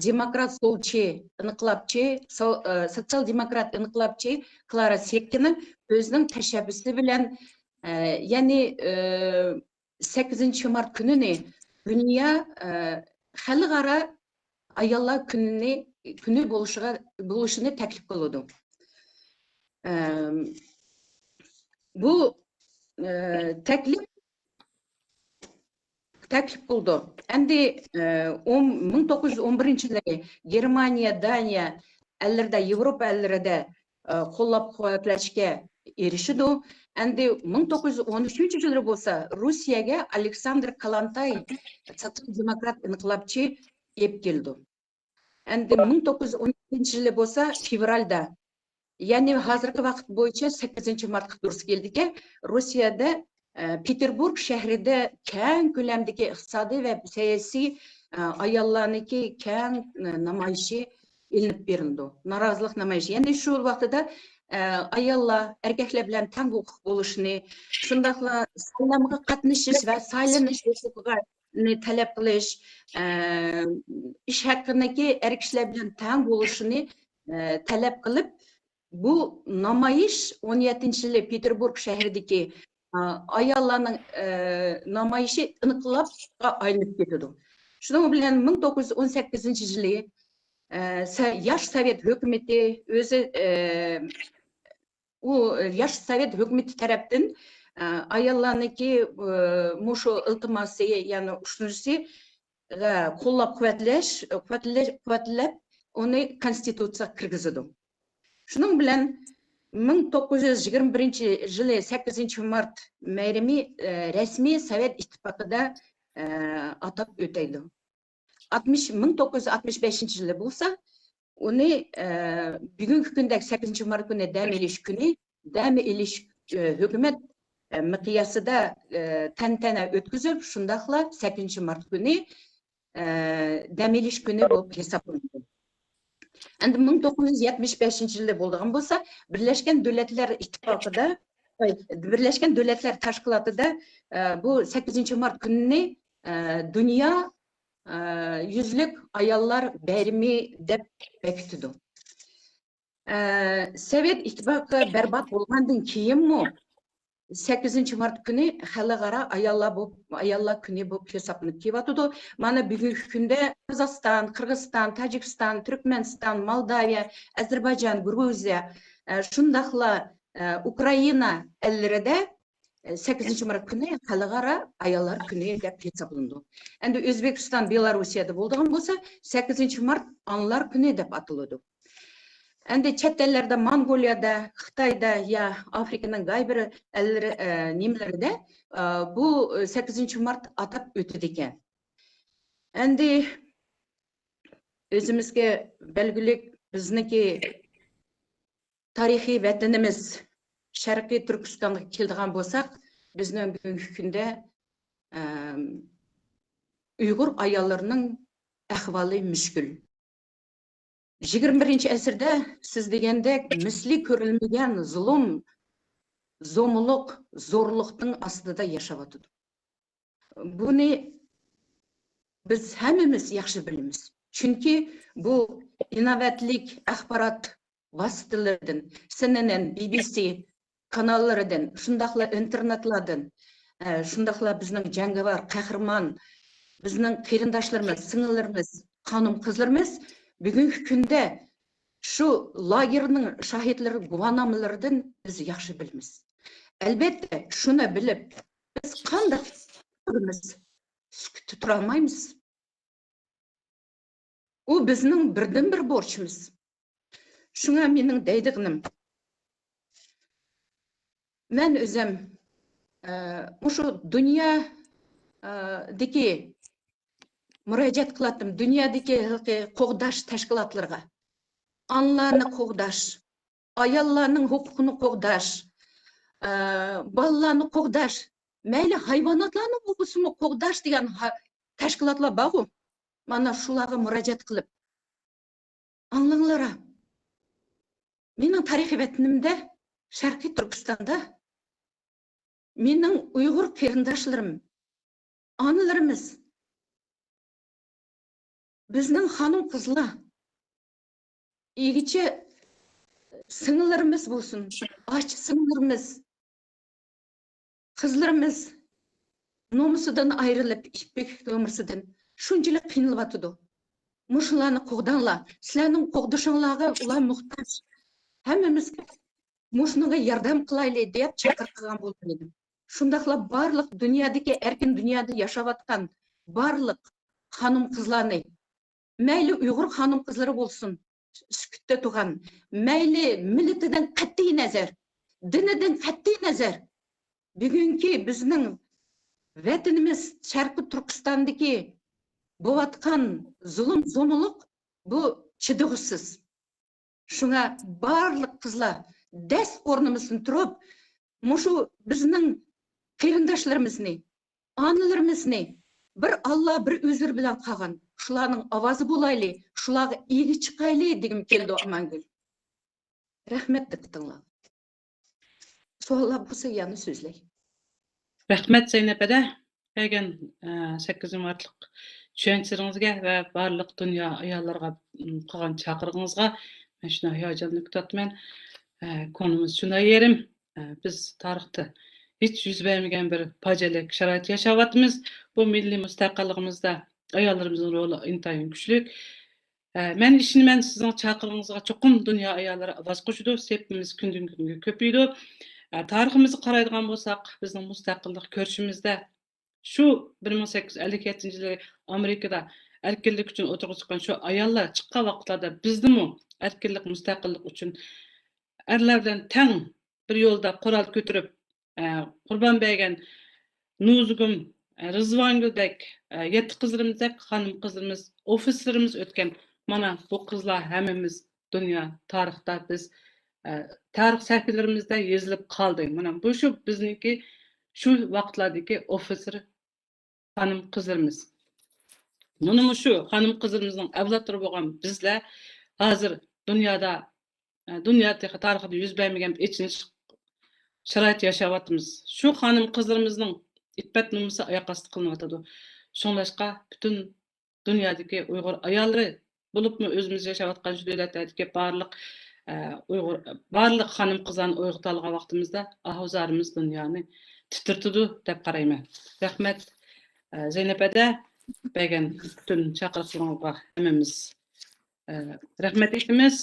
دېموكرات سولچى ئىنقىلابچى، سو-، ئە، سوتسىيال دېموكرات ئىنقىلابچى كلارا سېتكىنا ئۆزىنىڭ تەشەببۇسى بىلەن، ئە، يەنى، ئە، سەككىزىنچى مارت كۈنىنى دۇنيا، ئە، خەلقئارا ئاياللار كۈنىنى، كۈنى بولۇشىغا، بولۇشىنى تەكلىپ قىلىدۇ. ئەم، بۇ، ئە، تەكلىپ، تەكلىپ قىلىدۇ. ئەمدى، ئە، ئون، مىڭ توققۇز يۈز ئون بىرىنچى يىلى گېرمانىيە، دانىيە ئەللىرىدە، ياۋروپا ئەللىرىدە، ئە، قوللاپ قۇۋۋەتلەشكە ئېرىشىدۇ. ئەمدى مىڭ توققۇز يۈز ئون ئۈچىنچى يىلى بولسا روسىيەگە ئالېكساندر كالانتاي سوتسىيال دېموكرات ئىنقىلابچى ئېلىپ كېلىدۇ. ئەمدى مىڭ توققۇز يۈز ئون ئىككىنچى يىلى بولسا فېۋرالدا، يەنى ھازىرقى ۋاقىت بويىچە سەككىزىنچى مارتقا توغرا كېلىدىكەن، روسىيەدە، ئە، پېتېربۇرگ شەھىرىدە كەڭ كۆلەمدىكى ئىقتىسادىي ۋە سىياسىي، ئە، ئاياللارنىڭكى كەڭ، ئە، نامايىشى ئېلىنىپ بېرىلىدۇ. نارازىلىق نامايىشى. يەنى شۇ ۋاقتىدا، ئە، ئاياللار ئەركەكلەر بىلەن تەڭ ھوقۇق بولۇشىنى، شۇنداقلا سايلامغا قاتنىشىش ۋە سايلىنىش ھوقۇقىغا نى تەلەپ قىلىش، ئە، ئىش ھەققىنىڭكى ئەر كىشىلەر بىلەن تەڭ بولۇشىنى، ئە، تەلەپ قىلىپ، بۇ نامايىش ئون يەتتىنچى يىلى پېتېربۇرگ شەھىرىدىكى، ئە، ئاياللارنىڭ، ئە، نامايىشى ئىنقىلابقا ئايلىنىپ كېتىدۇ. شۇنىڭ بىلەن مىڭ توققۇز يۈز ئون سەككىزىنچى يىلى، ئە، سە-، ياش سوۋېت ھۆكۈمىتى ئۆزى، ئە، ئۇ ياش سوۋېت ھۆكۈمىتى تەرەپتىن، ئە، ئاياللارنىڭكى، ئە، مۇشۇ ئىلتىماسى، يەنى ئۇشتۇمتۇسى، ئە، قوللاپ قۇۋۋەتلەش، قۇۋۋەتلەش، قۇۋۋەتلەپ ئۇنى كونستىتۇتسىيەگە كىرگۈزىدۇ. شۇنىڭ بىلەن مىڭ توققۇز يۈز يىگىرمە بىرىنچى يىلى سەككىزىنچى مارت بايرىمى، ئە، رەسمىي سوۋېت ئىتتىپاقىدا، ئە، ئاتاپ ئۆتەيدۇ. ئاتمىش، مىڭ توققۇز يۈز ئاتمىش بەشىنچى يىلى بولسا، ئۇنى، ئە، بۈگۈنكى كۈندەك سەككىزىنچى مارت كۈنى دەم ئېلىش كۈنى، دەم ئېلىش، ئە، ھۆكۈمەت، ئە، مىقياسىدا، ئە، تەنتەنە ئۆتكۈزۈپ، شۇنداقلا سەككىزىنچى مارت كۈنى، ئە، دەم ئېلىش كۈنى بولۇپ ھېسابلىنىدۇ. ئەمدى مىڭ توققۇز يۈز يەتمىش بەشىنچى يىلى بولىدىغان بولسا، بىرلەشكەن دۆلەتلەر ئىتتىپاقىدا، ئاي، بىرلەشكەن دۆلەتلەر تەشكىلاتىدا، ئە، بۇ سەككىزىنچى مارت كۈنىنى، ئە، دۇنيا، ئە، يۈزلۈك ئاياللار بايرىمى دەپ بېكىتىدۇ. ئە، سوۋېت ئىتتىپاقى بەربات بولغاندىن كېيىنمۇ سەككىزىنچى مارت كۈنى خەلقئارا ئاياللار بولۇپ، ئاياللار كۈنى بولۇپ ھېسابلىنىپ كېلىۋاتىدۇ. مانا بۈگۈنكى كۈندە قازاقىستان، قىرغىزىستان، تاجىكىستان، تۈركمەنىستان، مالداۋىيە، ئەزەربەيجان، گۇرۇزىيە، ئە، شۇنداقلا، ئە، ئۇكرائىنا ئەللىرىدە، ئە، سەككىزىنچى مارت كۈنى خەلقئارا ئاياللار كۈنى دەپ ھېسابلىنىدۇ. ئەمدى ئۆزبېكىستان، بېلاروسىيەدە بولىدىغان بولسا، سەككىزىنچى مارت ئانىلار كۈنى دەپ ئاتىلىدۇ. ئەمدى چەت ئەللەردە، موڭغۇلىيەدە، خىتايدا يا ئافرىكىنىڭ قايبىر ئەللىرى، ئە، نېمىلىرىدە، ئە، بۇ، ئە، سەككىزىنچى مارت ئاتاپ ئۆتىدىكەن. ئەمدى ئۆزىمىزگە بەلگىلىك بىزنىڭكى تارىخىي ۋەتىنىمىز شەرقىي تۈركىستانغا كېلىدىغان بولساق، بىزنىڭ بۈگۈنكى كۈندە، ئەم، ئۇيغۇر ئاياللىرىنىڭ ئەھۋالى مۈشكۈل. يىگىرمە بىرىنچى ئەسىردە سىز دېگەندەك مىسلى كۆرۈلمىگەن زۇلۇم، زومىلىق، زورلۇقنىڭ ئاستىدا ياشاۋاتىدۇ. بۇنى بىز ھەممىمىز ياخشى بىلىمىز. چۈنكى بۇ ئىناۋەتلىك ئاخبارات ۋاسىتىلىرىدىن، سىئېنئېن، بى بى سى كاناللىرىدىن، شۇنداقلا ئىنتېرنېتلاردىن، ئە، شۇنداقلا بىزنىڭ جەڭگىۋار، قەھرىمان، بىزنىڭ قېرىنداشلىرىمىز، سىڭىللىرىمىز، خانىم-قىزلىرىمىز بۈگۈنكى كۈندە شۇ لاگېرنىڭ شاھىتلىرى، گۇۋاھنامىلىرىدىن بىز ياخشى بىلىمىز. ئەلبەتتە، شۇنى بىلىپ، بىز قانداق تۇرىمىز؟ سۈكۈتتە تۇرالمايمىز. ئۇ بىزنىڭ بىردىنبىر بورچىمىز. شۇڭا مېنىڭ دەيدىغىنىم، مەن ئۆزۈم، ئە، مۇشۇ دۇنيا، ئە، دىكى مۇراجىئەت قىلاتتىم، دۇنيادىكى ھېلىقى قوغداش تەشكىلاتلىرىغا. ئانىلارنى قوغداش، ئاياللارنىڭ ھوقۇقىنى قوغداش، ئە، بالىلارنى قوغداش، مەيلى ھايۋاناتلارنى بولسىمۇ قوغداش دېگەن ھا-، تەشكىلاتلار بارغۇ، مانا شۇلارغا مۇراجىئەت قىلىپ، ئاڭلاڭلارا، مېنىڭ تارىخىي ۋەتىنىمدە، شەرقىي تۈركىستاندا مېنىڭ ئۇيغۇر قېرىنداشلىرىم، ئانىلىرىمىز، بىزنىڭ خانىم-قىزلار، ئىگىچە سىڭىللىرىمىز بولسۇن، ئاچا سىڭىللىرىمىز، قىزلىرىمىز نومۇسىدىن ئايرىلىپ، ئىپپىك نومۇسىدىن شۇنچىلىك قىينىلىۋاتىدۇ. مۇشۇلارنى قوغداڭلار. سىلەرنىڭ قوغدىشىڭلارغا ئۇلار موھتاج. ھەممىمىز مۇشۇنىڭغا ياردەم قىلايلى دەپ چاقىرىق قىلغان بولغان ئىدىم. شۇنداقلا بارلىق دۇنيادىكى، ئەركىن دۇنيادا ياشاۋاتقان بارلىق خانىم-قىزلارنى، مەيلى ئۇيغۇر خانىم-قىزلىرى بولسۇن، سۈكۈتتە تۇرغان، مەيلى مىللىتىدىن قەتئىي نەزەر، دىنىدىن قەتئىي نەزەر، بۈگۈنكى بىزنىڭ ۋەتىنىمىز شەرقىي تۈركىستاندىكى بولۇۋاتقان زۇلۇم-زومىلىق بۇ چىدىغۇسىز. شۇڭا بارلىق قىزلار دەس ئورنىمىزدىن تۇرۇپ، مۇشۇ بىزنىڭ قېرىنداشلىرىمىزنى، ئانىلىرىمىزنى بىر ئاللا، بىر ئۆزلىرى بىلەن قالغان، شۇلارنىڭ ئاۋازى بولايلى، شۇلارغا ئىگە چىقايلى دېگۈم كېلىدۇ، ئامانگۈل. رەھمەت دىققىتىڭلارغا. سوئاللار بولسا يەنە سۆزلەي. رەھمەت زەينەپ ھەدە، بەرگەن، ئە، سەككىز مارتلىق چۈشەنچىلىرىڭىزگە ۋە بارلىق دۇنيا ئاياللىرىغا، م، قىلغان چاقىرىقىڭىزغا مەن شۇنداق ھاياجانلىنىپ كېتىۋاتىمەن. ئە، كۆڭلىمىز شۇنداق يېرىم. ئە، بىز تارىختا ھېچ يۈز بەرمىگەن بىر پاجىئەلىك شارائىتتا ياشاۋاتىمىز. بۇ مىللىي مۇستەقىللىقىمىزدا ئاياللىرىمىزنىڭ رولى ئىنتايىن كۈچلۈك. ئە، مەن ئىشىنىمەن، سىزنىڭ چاقىرىقىڭىزغا چوقۇم دۇنيا ئاياللىرى ئاۋاز قوشىدۇ، سېپىمىز كۈندىن-كۈنگە كۆپىيىدۇ. ئە، تارىخىمىزغا قارايدىغان بولساق، بىزنىڭ مۇستەقىللىق كۈرىشىمىزدە شۇ بىر مىڭ سەككىز يۈز ئەللىك يەتتىنچى يىلى ئامېرىكىدا ئەركىنلىك ئۈچۈن ئوتتۇرىغا چىققان شۇ ئاياللار چىققان ۋاقىتلاردا بىزدىمۇ ئەركىنلىك، مۇستەقىللىق ئۈچۈن ئەرلەر بىلەن تەڭ بىر يولدا قورال كۆتۈرۈپ، ئە، قۇربان بەرگەن نۇزۇگۇم، ئە، رىزۋانگۈلدەك، ئە، يەتتە قىزلىرىمىزدەك خانىم قىزلىرىمىز، ئوفىتسېرىمىز ئۆتكەن. مانا بۇ قىزلار ھەممىمىز دۇنيا تارىختا بىز، ئە، تارىخ سەھىپىلىرىمىزدە يېزىلىپ قالدى. مانا بۇ شۇ بىزنىڭكى شۇ ۋاقىتلاردىكى ئوفىتسېر خانىم قىزلىرىمىز. مانا مۇشۇ خانىم قىزلىرىمىزنىڭ ئەۋلادلىرى بولغان بىزلەر ھازىر دۇنيادا، ئە، دۇنيا تېخى تارىخىدا يۈز بەرمىگەن بىر ئېچىنىش شارائىتتا ياشاۋاتىمىز. شۇ خانىم قىزلىرىمىزنىڭ ئىپپەت نومۇسى ئاياق ئاستى قىلىنىۋاتىدۇ. شۇڭلاشقا پۈتۈن دۇنيادىكى ئۇيغۇر ئاياللىرى، بولۇپمۇ ئۆزىمىز ياشاۋاتقان شۇ دۆلەتلەردىكى بارلىق، ئە، ئۇيغۇر، بارلىق خانىم قىزلارنى ئويغىتالىغان ۋاقتىمىزدا ئاھۇ زارىمىز دۇنيانى تىترىتىدۇ دەپ قارايمەن. رەھمەت، ئە، زەينەپ ھەدە، بەرگەن پۈتۈن چاقىرىقلىرىڭىزغا ھەممىمىز، ئە، رەھمەت ئېيتىمىز.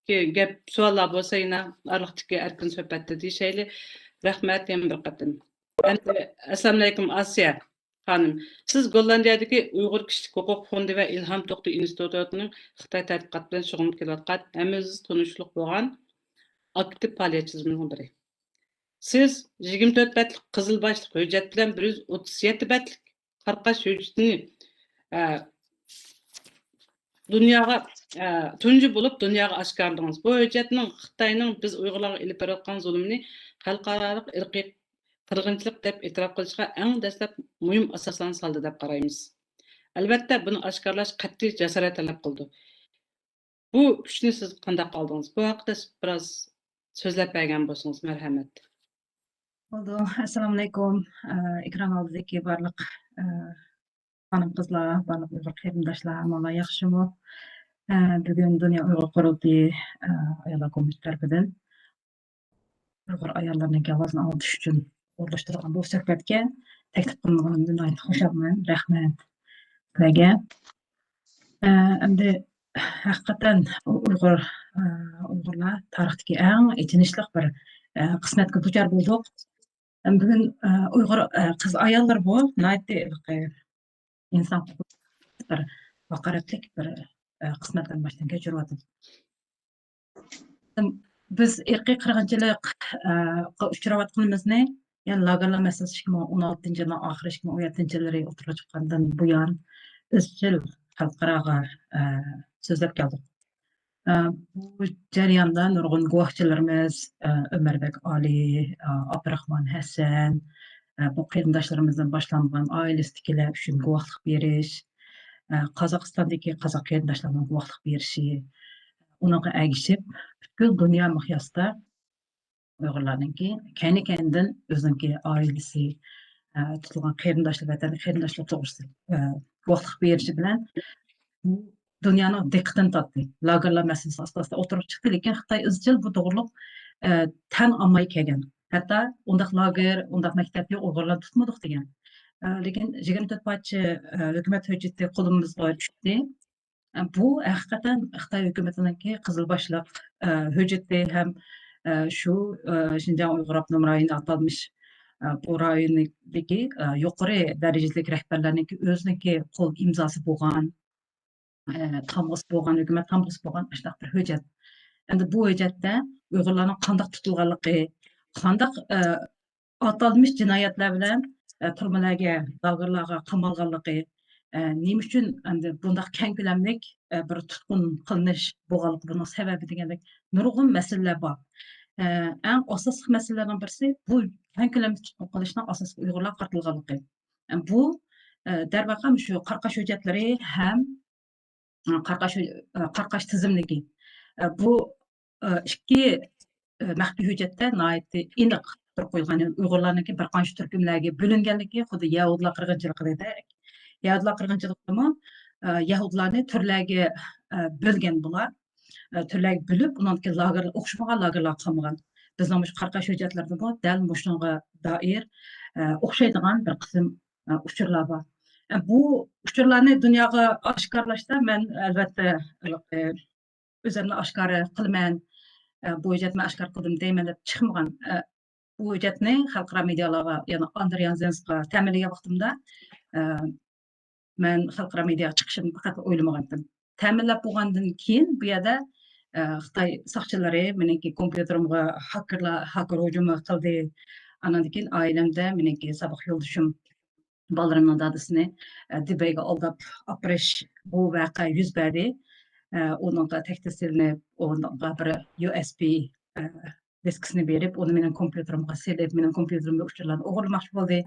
كېيىن گەپ، سوئاللار بولسا يەنە ئارىلىقتىكى ئەركىن سۆھبەتتە دېيىشەيلى. رەھمەت يەنە بىر قېتىم. ئەمدى، ئەسسالامۇئەلەيكۇم، ئاسىيە خانىم. سىز گوللاندىيەدىكى ئۇيغۇر كىشىلىك ھوقۇق فوندى ۋە ئىلھام توختى ئىنستىتۇتىنىڭ خىتاي تەتقىقات بىلەن شۇغۇللىنىپ كېلىۋاتقان ھەممىمىز تونۇشلۇق بولغان ئاكتىپ پائالىيەتچىلىرىمىزنىڭ بىرى. سىز يىگىرمە تۆت بەتلىك قىزىل باشلىق ھۆججەت بىلەن بىر يۈز ئوتتۇز يەتتە بەتلىك قارقاش ھۆججىتىنى، ئە، دۇنياغا، ئە، تۇنجى بولۇپ دۇنياغا ئاشكارىلىدىڭىز. بۇ ھۆججەتنىڭ خىتاينىڭ بىز ئۇيغۇرلارغا ئېلىپ بېرىۋاتقان زۇلۇمىنى خەلقئارالىق ئىرقىي قىرغىنچىلىق دەپ ئېتىراپ قىلىشقا ئەڭ دەسلەپ مۇھىم ئاساسلارنى سالدى دەپ قارايمىز. ئەلۋەتتە، بۇنى ئاشكارىلاش قەتئىي جاسارەت تەلەپ قىلىدۇ. بۇ كۈچنى سىز قانداق ئالدىڭىز؟ بۇ ھەققىدە بىراز سۆزلەپ بەرگەن بولسىڭىز، مەرھەمەت. بولىدۇ. ئەسسالامۇئەلەيكۇم. ئە، ئېكران ئالدىدىكى بارلىق، ئە، خانىم-قىزلار، بارلىق ئۇيغۇر قېرىنداشلار، ھاممىڭلار ياخشىمۇ؟ ئە، بۈگۈن دۇنيا ئۇيغۇر قۇرۇلتىيى، ئە، ئاياللار كومىتېتى تەرىپىدىن ئۇيغۇر ئاياللىرىنىڭ ئاۋازىنى ئاڭلىتىش ئۈچۈن ئورۇنلاشتۇرۇلغان بۇ سۆھبەتكە تەكلىپ قىلىنغىنىمدىن ناھايىتى خۇشالمەن. رەھمەت سىلەرگە. ئە، ئەمدى ھەقىقەتەن ئۇ-، ئۇيغۇر، ئە، ئۇيغۇرلار تارىختىكى ئەڭ ئېچىنىشلىق بىر، ئە، قىسمەتكە دۇچار بولدۇق. ئەم، بۈگۈن، ئە، ئۇيغۇر، ئە، قىز-ئاياللىرى بۇ ناھايىتى ھېلىقى ئىنسان ھوقۇقى بىر ھاقارەتلىك بىر، ئە، قىسمەتلەرنى باشتىن كەچۈرۈۋاتىدۇ. بىز ئىرقىي قىرغىنچىلىققا ئۇچراۋاتقىنىمىزنى، يەنى لاگېرلار مەسىلىسى ئىككى مىڭ ئون ئالتىنچى يىلنىڭ ئاخىرى، ئىككى مىڭ ئون يەتتىنچى يىللىرى ئوتتۇرىغا چىققاندىن بۇيان ئىزچىل خەلقئاراغا، ئە، سۆزلەپ كەلدۇق. ئە، بۇ جەرياندا نۇرغۇن گۇۋاھچىلىرىمىز، ئە، ئۆمەربەك ئالى، ئە، ئابدۇراخمان ھەسەن، ئە، بۇ قېرىنداشلىرىمىزدىن باشلانغان ئائىلىسىدىكىلەر ئۈچۈن گۇۋاھلىق بېرىش، ئە، قازاقىستاندىكى قازاق قېرىنداشلارنىڭ گۇۋاھلىق بېرىشى، ئۇنىڭغا ئەگىشىپ، پۈتكۈل دۇنيا مىقياسىدا ئۇيغۇرلارنىڭكى كەينى-كەينىدىن ئۆزىنىڭكى ئائىلىسى، ئە، تۇتۇلغان قېرىنداشلار، ۋەتەندىكى قېرىنداشلار توغرىسىدا، ئە، گۇۋاھلىق بېرىشى بىلەن بۇ دۇنيانىڭ دىققىتىنى تارتتى. لاگېرلار مەسىلىسى ئاستا-ئاستا ئوتتۇرىغا چىقتى، لېكىن خىتاي ئىزچىل بۇ توغرۇلۇق، ئە، تەن ئالماي كەلگەن. ھەتتا ئۇنداق لاگېر، ئۇنداق مەكتەپ يوق، ئۇيغۇرلارنى تۇتمىدۇق دېگەن. ئە، لېكىن يىگىرمە تۆت پارچە، ئە، ھۆكۈمەت ھۆججىتى قولىمىزغا چۈشتى. بۇ ھەقىقەتەن خىتاي ھۆكۈمىتىنىڭكى قىزىل باشلىق، ئە، ھۆججىتى ھەم، ئە، شۇ، ئە، شىنجاڭ ئۇيغۇر ئاپتونوم رايونى ئاتالمىش، ئە، بۇ رايوندىكى، ئە، يۇقىرى دەرىجىلىك رەھبەرلەرنىڭكى ئۆزىنىڭكى قول ئىمزاسى بولغان، ئە، تامغىسى بولغان، ھۆكۈمەت تامغىسى بولغان ئاشۇنداق بىر ھۆججەت. ئەمدى بۇ ھۆججەتتە ئۇيغۇرلارنىڭ قانداق تۇتۇلغانلىقى، قانداق، ئە، ئاتالمىش جىنايەتلەر بىلەن، ئە، تۈرمىلەرگە، لاگېرلارغا قامالغانلىقى، ئە، نېمە ئۈچۈن ئەمدى بۇنداق كەڭ كۆلەملىك، ئە، بىر تۇتقۇن قىلىنىش بولغانلىقى، بۇنىڭ سەۋەبى دېگەندەك نۇرغۇن مەسىلىلەر بار. ئە، ئەڭ ئاساسلىق مەسىلىلەرنىڭ بىرسى بۇ كەڭ كۆلەملىك تۇتقۇن قىلىشنىڭ ئاساسلىقى ئۇيغۇرلارغا قارىتىلغانلىقى. ئە، بۇ، ئە، دەرۋەقە، مۇشۇ قاراقاش ھۆججەتلىرى ھەم قاراقاش، قاراقاش تىزىملىكى. بۇ ئىككى مەخپىي ھۆججەتتە ناھايىتى ئېنىق تۇرۇپ قويۇلغان. يەنى ئۇيغۇرلارنىڭكى بىر قانچە تۈركۈملەرگە بۆلۈنگەنلىكى خۇددى يەھۇدىيلار قىرغىنچىلىقىدەك. يەھۇدىيلار قىرغىنچىلىقىدىمۇ يەھۇدىيلارنى تۈرلەرگە بۆلگەن بۇلار. تۈرلەرگە بۆلۈپ، ئۇنىڭدىكى لاگېر، ئوخشىمىغان لاگېرلارغا قامىغان. بىزنىڭ مۇشۇ قاراقاش ھۆججەتلىرىدىمۇ دەل مۇشۇنىڭغا دائىر ئوخشايدىغان بىر قىسىم ئۇچۇرلار بار. بۇ ئۇچۇرلارنى دۇنياغا ئاشكارىلاشتا مەن، ئەلۋەتتە، ئۆزۈمنى ئاشكارا قىلىمەن، بۇ ھۆججەتنى ئاشكارا قىلدىم دەيمەن دەپ چىقمىغان. بۇ ھۆججەتنى خەلقئارا مېدىيالارغا، يەنى ئاندرېيان زېنسقا تەمىنلىگەن ۋاقتىمدا، مەن خەلقئارا مېدىياغا چىقىشىمنى پەقەت ئويلىمىغانىدىم. تەمىنلەپ بولغاندىن كېيىن بۇ يەردە، خىتاي ساقچىلىرى مېنىڭكى كومپيۇتېرىمغا ھاكېرلار، ھاكېر ھۇجۇمى قىلدى. ئانان كېيىن ئائىلەمدە مېنىڭكى سابىق يولدىشىم بالىلىرىمنىڭ دادىسىنى، ئە، دۇبەيگە ئالداپ ئاپىرىش، بۇ ۋەقە يۈز بەردى. ئە، ئۇنىڭغا تەھدىت سېلىنىپ، ئۇنىڭغا بىر يۇ ئېس بى، ئە، دىسكىسىنى بېرىپ، ئۇنى مېنىڭ كومپيۇتېرىمغا سېلىپ، مېنىڭ كومپيۇتېرىمدىكى ئۇچۇرلارنى ئوغرىلىماقچى بولدى.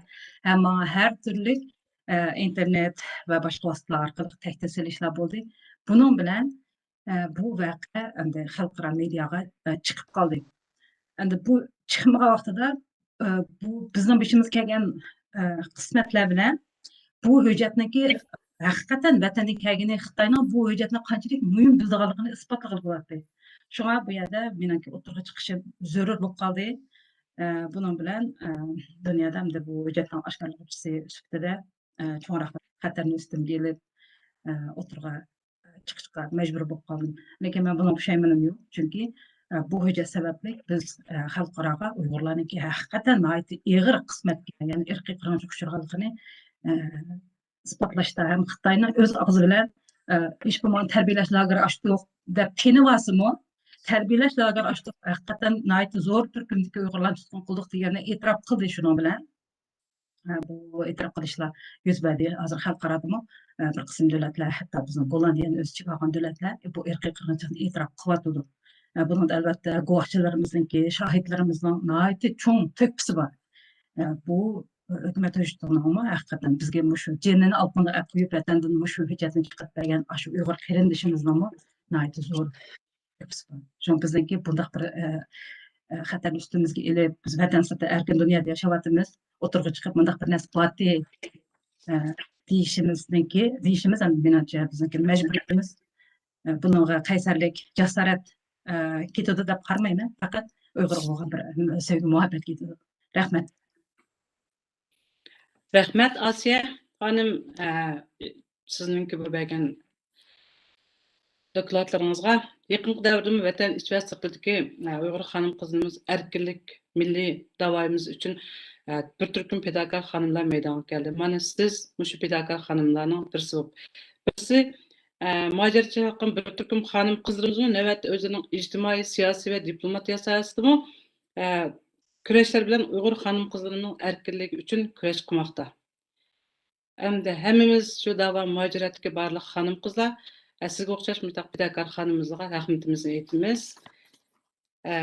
ھەم ماڭا ھەر تۈرلۈك، ئە، ئىنتېرنېت ۋە باشقا ۋاسىتىلەر ئارقىلىق تەھدىت سېلىشلار بولدى. بۇنىڭ بىلەن، ئە، بۇ ۋەقە ئەمدى خەلقئارا مېدىياغا، ئە، چىقىپ قالدى. ئەمدى بۇ چىقمىغان ۋاقتىدا، ئە، بۇ بىزنىڭ بېشىمىزغا كەلگەن، ئە، قىسمەتلەر بىلەن بۇ ھۆججەتنىڭكى ھەقىقەتەن ۋەتەندىن كەلگىنى، خىتاينىڭ بۇ ھۆججەتنى قانچىلىك مۇھىم بىلىدىغانلىقىنى ئىسپاتلىغىلى بولاتتى. شۇڭا بۇ يەردە مېنىڭكى ئوتتۇرىغا چىقىشىم زۆرۈر بولۇپ قالدى. ئە، بۇنىڭ بىلەن، ئە، دۇنيادا ئەمدى بۇ ھۆججەتنىڭ ئاشكارىلىغۇچىسى سۈپىتىدە، ئە، چوڭراق خەتەرنى ئۈستۈمگە ئېلىپ، ئە، ئوتتۇرىغا چىقىشقا مەجبۇر بولۇپ قالدىم. لېكىن مەن بۇنىڭغا پۇشايمىنىم يوق. چۈنكى، ئە، بۇ ھۆججەت سەۋەبلىك بىز، ئە، خەلقئاراغا ئۇيغۇرلارنىڭكى ھەقىقەتەن ناھايىتى ئېغىر قىسمەتكە، يەنى ئىرقىي قىرغىنچىلىققا ئۇچرىغانلىقىنى، ئە، ئىسپاتلاشتا ھەم خىتاينىڭ ئۆز ئاغزى بىلەن، ئە، ھېچ بولمىغاندا تەربىيەلەش لاگېرى ئاچتۇق دەپ تىنىۋالسىمۇ، تەربىيەلەش لاگېرى ئاچتۇق، ھەقىقەتەن ناھايىتى زور تۈركۈمدىكى ئۇيغۇرلارنى تۇتقۇن قىلدۇق دېگەننى ئېتىراپ قىلدى شۇنىڭ بىلەن. ئە، بۇ ئېتىراپ قىلىشلار يۈز بەردى. ھازىر خەلقئارادىمۇ، ئە، بىر قىسىم دۆلەتلەر، ھەتتا بىزنىڭ گوللاندىيەنى ئۆز ئىچىگە ئالغان دۆلەتلەر بۇ ئىرقىي قىرغىنچىلىقنى ئېتىراپ قىلىۋاتىدۇ. ئە، بۇنىڭدا ئەلۋەتتە گۇۋاھچىلىرىمىزنىڭكى، شاھىتلىرىمىزنىڭ ناھايىتى چوڭ تۆھپىسى بار. ئە، بۇ ھۆكۈمەت ھۆججىتىنىڭمۇ ھەقىقەتەن بىزگە مۇشۇ جېنىنى ئالقۇنغا ئەپ قويۇپ، ۋەتەندىن مۇشۇ ھۆججەتنى چىقىرىپ بەرگەن ئاشۇ ئۇيغۇر قېرىندىشىمىزنىڭمۇ ناھايىتى زور شۇڭا بىزنىڭكى بۇنداق بىر، ئە، ئە، خەتەرنى ئۈستىمىزگە ئېلىپ، بىز ۋەتەن سىرتىدا ئەركىن دۇنيادا ياشاۋاتىمىز. ئوتتۇرىغا چىقىپ مۇنداق بىر نەرسە بارتى، ئە، دېيىشىمىزنىڭكى، دېيىشىمىز ھەم مېنىڭچە بىزنىڭكى مەجبۇرىيىتىمىز. ئە، بۇنىڭغا قەيسەرلىك، جاسارەت، ئە، كېتىدۇ دەپ قارىمايمەن. پەقەت ئۇيغۇرغا بولغان بىر، ئە، سۆيگۈ، مۇھەببەت كېتىدۇ. رەھمەت. رەھمەت، ئاسىيە خانىم، ئە، سىزنىڭكى بۇ بەرگەن دوكلاتلىرىڭىزغا. يېقىنقى دەۋردىمۇ ۋەتەن ئىچى ۋە سىرتىدىكى، ئە، ئۇيغۇر خانىم-قىزلىرىمىز ئەركىنلىك، مىللىي داۋايىمىز ئۈچۈن، ئە، بىر تۈركۈم پىداكار خانىملار مەيدانغا كەلدى. مانا سىز مۇشۇ پىداكار خانىملارنىڭ بىرسى بولۇپ، بىرسى، ئە، مۇھاجىرەتچى ھالقىم بىر تۈركۈم خانىم-قىزلىرىمىزمۇ نۆۋەتتە ئۆزلىرىنىڭ ئىجتىمائىي، سىياسىي ۋە دىپلوماتىيە ساھەسىدىمۇ، ئە، كۈرەشلەر بىلەن ئۇيغۇر خانىم-قىزلىرىنىڭ ئەركىنلىكى ئۈچۈن كۈرەش قىلماقتا. ئەمدى ھەممىمىز شۇ داۋا مۇھاجىرەتتىكى بارلىق خانىم-قىزلار، ئە، سىزگە ئوخشاش مۇشۇنداق پىداكار خانىمىمىزغا رەھمىتىمىزنى ئېيتىمىز. ئە،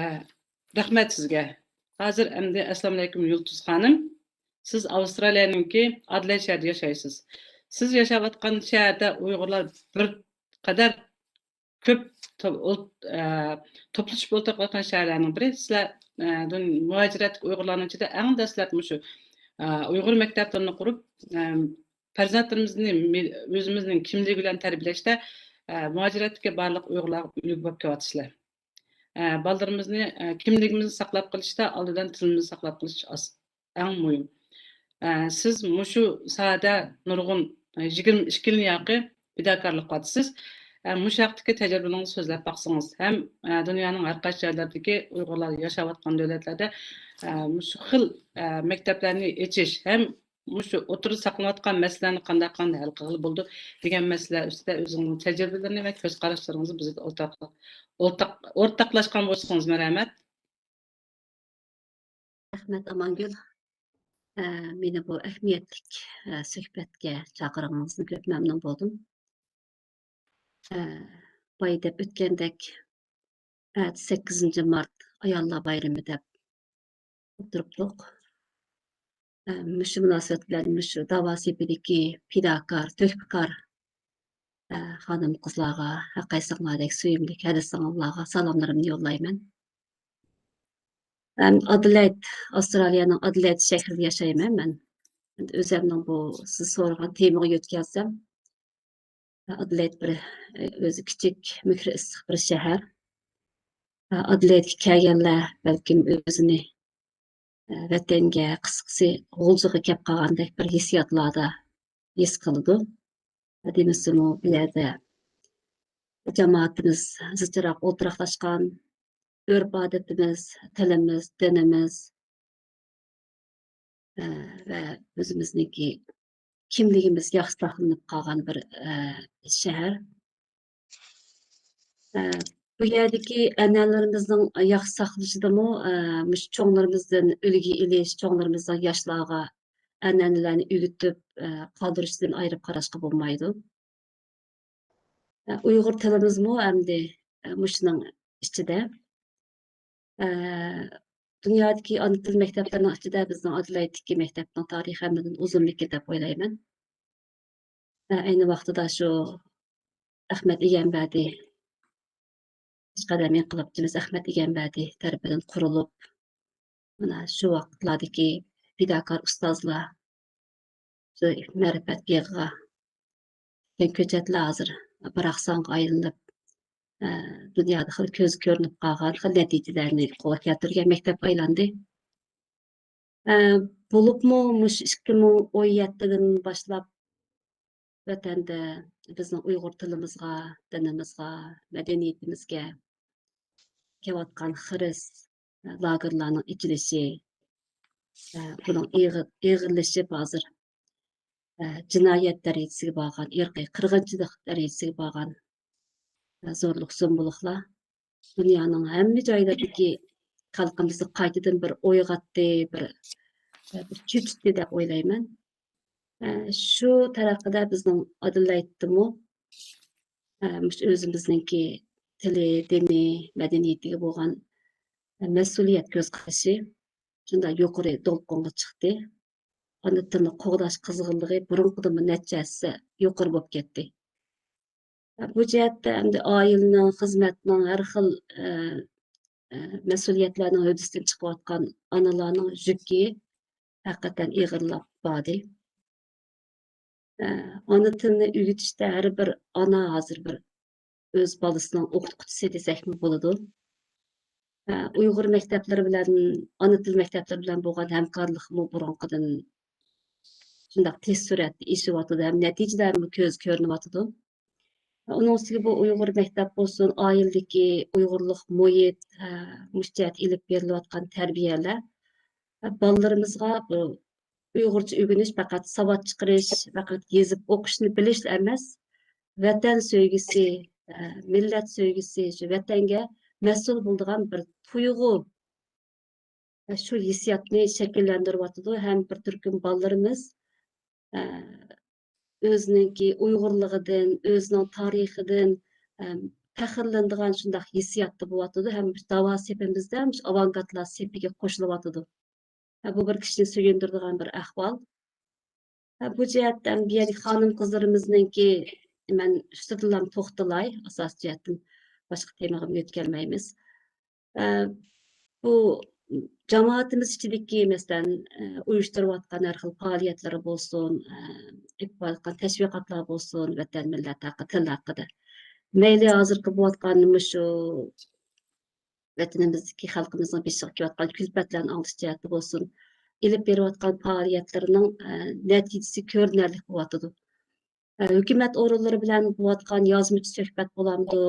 رەھمەت سىزگە. ھازىر ئەمدى ئەسسالامۇئەلەيكۇم يۇلتۇز خانىم. سىز ئاۋسترالىيەنىڭكى ئادېلايد شەھىرىدە ياشايسىز. سىز ياشاۋاتقان شەھەردە ئۇيغۇرلار بىر قەدەر كۆپ تو-، ئول-، ئە، توپلىشىپ ئولتۇرۇۋاتقان شەھەرلەرنىڭ بىرى. سىلەر، ئە، دۇن-، مۇھاجىرەتتىكى ئۇيغۇرلارنىڭ ئىچىدە ئەڭ دەسلەپ مۇشۇ، ئە، ئۇيغۇر مەكتەپلىرىنى قۇرۇپ، ئە، پەرزەنتلىرىمىزنى مىل-، ئۆزىمىزنىڭ كىملىكى بىلەن تەربىيەلەشتە، ئە، مۇھاجىرەتتىكى بارلىق ئۇيغۇرلارغا ئۈلگە بولۇپ كېلىۋاتىسىلەر. ئە، بالىلىرىمىزنى، ئە، كىملىكىمىزنى ساقلاپ قېلىشتا ئالدىدىن تىلىمىزنى ساقلاپ قېلىش ئاس-، ئەڭ مۇھىم. ئە، سىز مۇشۇ ساھەدە نۇرغۇن، ئە، يىگىرمە ئىككى يىل ياقى پىداكارلىق قىلىۋاتىسىز. ئە، مۇشۇ ھەقتىكى تەجرىبىلىرىڭىزنى سۆزلەپ باقسىڭىز ھەم، ئە، دۇنيانىڭ ھەر قايسى جايلىرىدىكى ئۇيغۇرلار ياشاۋاتقان دۆلەتلەردە، ئە، مۇشۇ خىل، ئە، مەكتەپلەرنى ئېچىش ھەم مۇشۇ ئوتتۇرىدا ساقلىنىۋاتقان مەسىلىلەرنى قانداق، قانداق ھەل قىلغىلى بولىدۇ دېگەن مەسىلە ئۈستىدە ئۆزىڭىزنىڭ تەجرىبىلىرىنى ۋە كۆز قاراشلىرىڭىزنى بىز بىلەن ئورتاق-، ئورتاق-، ئورتاقلاشقان بولسىڭىز مەرھەمەت. رەھمەت، ئامانگۈل. ئە، مېنى بۇ ئەھمىيەتلىك، ئە، سۆھبەتكە چاقىرغىنىڭىزدىن كۆپ مەمنۇن بولدۇم. ئە، بايا دەپ ئۆتكەندەك، ئەتە سەككىزىنچى مارت ئاياللار بايرىمى دەپ ئولتۇرۇپتۇق. ئە، مۇشۇ مۇناسىۋەت بىلەن مۇشۇ داۋا سېپىدىكى پىداكار، تۆھپىكار، ئە، خانىم-قىزلارغا، ھەر قايسىڭلاردەك سۆيۈملۈك ھەدە سىڭىللارغا سالاملىرىمنى يوللايمەن. مەن ئادېلايد، ئاۋسترالىيەنىڭ ئادېلايد شەھىرىدە ياشايمەن مەن. ئۆزۈمنىڭ بۇ سىز سورىغان تېمىغا يۆتكەلسەم، ئادېلايد بىر، ئۆزى كىچىك، مېھرى ئىسسىق بىر شەھەر. ئادېلايدقا كەلگەنلەر بەلكىم ئۆزىنى، ۋەتەنگە، قىسقىسى، غۇلجىغا كەپ قالغاندەك بىر ھېسسىياتلاردا ھېس قىلىدۇ. دېمىسىمۇ، بۇ يەردە جامائىتىمىز زىچراق ئولتۇراقلاشقان، ئۆرپ-ئادىتىمىز، تىلىمىز، دىنىمىز، ئە، ۋە ئۆزىمىزنىڭكى كىملىكىمىز ياخشى ساقلىنىپ قالغان بىر، ئە، شەھەر. ئە، بۇ يەردىكى ئەنئەنىلىرىمىزنىڭ ياخشى ساقلىنىشىدىمۇ، ئە، مۇشۇ چوڭلىرىمىزدىن ئۈلگە ئېلىش، چوڭلىرىمىزنىڭ ياشلارغا ئەنئەنىلەرنى ئۆگىتىپ، ئە، قالدۇرۇشىدىن ئايرىپ قاراشقا بولمايدۇ. ئە، ئۇيغۇر تىلىمىزمۇ ئەمدى، ئە، مۇشۇنىڭ ئىچىدە. ئە، دۇنيادىكى ئانا تىل مەكتەپلىرىنىڭ ئىچىدە بىزنىڭ ئادېلايدتىكى مەكتەپنىڭ تارىخى ھەممىدىن ئۇزۇنمىكىن دەپ ئويلايمەن. ئە، ئەينى ۋاقتىدا شۇ ئەخمەت ئىگەمبەردى، پېشقەدەم ئىنقىلابچىمىز ئەخمەت ئىگەمبەردى تەرىپىدىن قۇرۇلۇپ، مانا شۇ ۋاقىتلاردىكى پىداكار ئۇستازلار، شۇ مەرىپەت بېغىغا تىككەن كۆچەتلەر ھازىر باراقسانغا ئايلىنىپ، ئە، دۇنيادا خېلى كۆزگە كۆرۈنۈپ قالغان، خېلى نەتىجىلەرنى قولغا كەلتۈرگەن مەكتەپكە ئايلاندى. ئە، بولۇپمۇ مۇشۇ ئىككى مىڭ ئون يەتتىدىن باشلاپ ۋەتەندە بىزنىڭ ئۇيغۇر تىلىمىزغا، دىنىمىزغا، مەدەنىيىتىمىزگە كېلىۋاتقان خىرىس، ئە، لاگېرلارنىڭ ئېچىلىشى، ئە، بۇنىڭ ئېغىر-، ئېغىرلىشىپ ھازىر، ئە، جىنايەت دەرىجىسىگە بارغان، ئىرقىي قىرغىنچىلىق دەرىجىسىگە بارغان، ئە، زورلۇق-زومبۇلۇقلار دۇنيانىڭ ھەممە جايلىرىدىكى خەلقىمىزنى قايتىدىن بىر ئويغاتتى، بىر، بىر چۆچۈتتى دەپ ئويلايمەن. ئە، شۇ تەرىقىدە بىزنىڭ ئادېلايدتىمۇ، ئە، مۇشۇ ئۆزىمىزنىڭكى تىلى، دىنى، مەدەنىيىتىگە بولغان، ئە، مەسئۇلىيەت كۆز قارىشى شۇنداق يۇقىرى دولقۇنغا چىقتى. ئانا تىلنى قوغداش قىزغىنلىقى بۇرۇنقىدىنمۇ نەچچە ھەسسە يۇقىرى بولۇپ كەتتى. بۇ جەھەتتە ئەمدى ئائىلىنىڭ، خىزمەتنىڭ، ھەر خىل، ئە، ئە، مەسئۇلىيەتلەرنىڭ ھۆددىسىدىن چىقىۋاتقان ئانىلارنىڭ يۈكى ھەقىقەتەن ئېغىرلاپ باردى. ئە، ئانا تىلنى ئۆگىتىشتە ھەر بىر ئانا ھازىر بىر ئۆز بالىسىنىڭ ئوقۇتقۇچىسى دېسەكمۇ بولىدۇ. ئە، ئۇيغۇر مەكتەپلىرى بىلەن، ئانا تىل مەكتەپلىرى بىلەن بولغان ھەمكارلىقمۇ بۇرۇنقىدىن شۇنداق تېز سۈرئەتتە ئېشىۋاتىدۇ ھەم نەتىجىلەرمۇ كۆز كۆرۈنۈۋاتىدۇ. ئۇنىڭ ئۈستىگە بۇ ئۇيغۇر مەكتەپ بولسۇن، ئائىلىدىكى ئۇيغۇرلۇق مۇھىت، ئە، مۇشۇ جەھەتتە ئېلىپ بېرىلىۋاتقان تەربىيەلەر، ئە، بالىلىرىمىزغا بۇ ئۇيغۇرچە ئۆگىنىش پەقەت ساۋات چىقىرىش، پەقەت يېزىپ ئوقۇشنى بىلىشلا ئەمەس، ۋەتەن سۆيگۈسى، ئە، مىللەت سۆيگۈسى، شۇ ۋەتەنگە مەسئۇل بولىدىغان بىر تۇيغۇ، ئە، شۇ ھېسسىياتنى شەكىللەندۈرۈۋاتىدۇ ھەم بىر تۈركۈم بالىلىرىمىز، ئە، ئۆزىنىڭكى ئۇيغۇرلۇقىدىن، ئۆزىنىڭ تارىخىدىن، ئە، پەخىرلىنىدىغان شۇنداق ھېسسىياتتا بولۇۋاتىدۇ ھەم داۋا سېپىمىزدە مۇشۇ ئاۋانگارتلار سېپىگە قوشۇلۇۋاتىدۇ. بۇ بىر كىشىنى سۆيۈندۈرىدىغان بىر ئەھۋال. بۇ جەھەتتە بۇ يەردىكى خانىم-قىزلىرىمىزنىڭكى، مەن ئۈستىدىلا توختىلاي، ئاساسىي جەھەتتىن باشقا تېمىغا يۆتكەلمەيمىز. بۇ جامائىتىمىز ئىچىدىكى، مەسىلەن، ئۇيۇشتۇرۇۋاتقان ھەر خىل پائالىيەتلىرى بولسۇن، ئېلىپ بارىۋاتقان تەشۋىقاتلار بولسۇن، ۋەتەن، مىللەت ھەققى، تىل ھەققىدە. مەيلى ھازىرقى بولۇۋاتقان مۇشۇ ۋەتىنىمىزدىكى خەلقىمىزنىڭ بېشىغا كېلىۋاتقان كۈلپەتلەرنى ئاڭلىتىش جەھەتتە بولسۇن، ئېلىپ بېرىۋاتقان پائالىيەتلىرىنىڭ، ئە، نەتىجىسى كۆرۈنەرلىك بولۇۋاتىدۇ. ئە، ھۆكۈمەت ئورۇنلىرى بىلەن بولۇۋاتقان يازمىچە سۆھبەت بولامدۇ،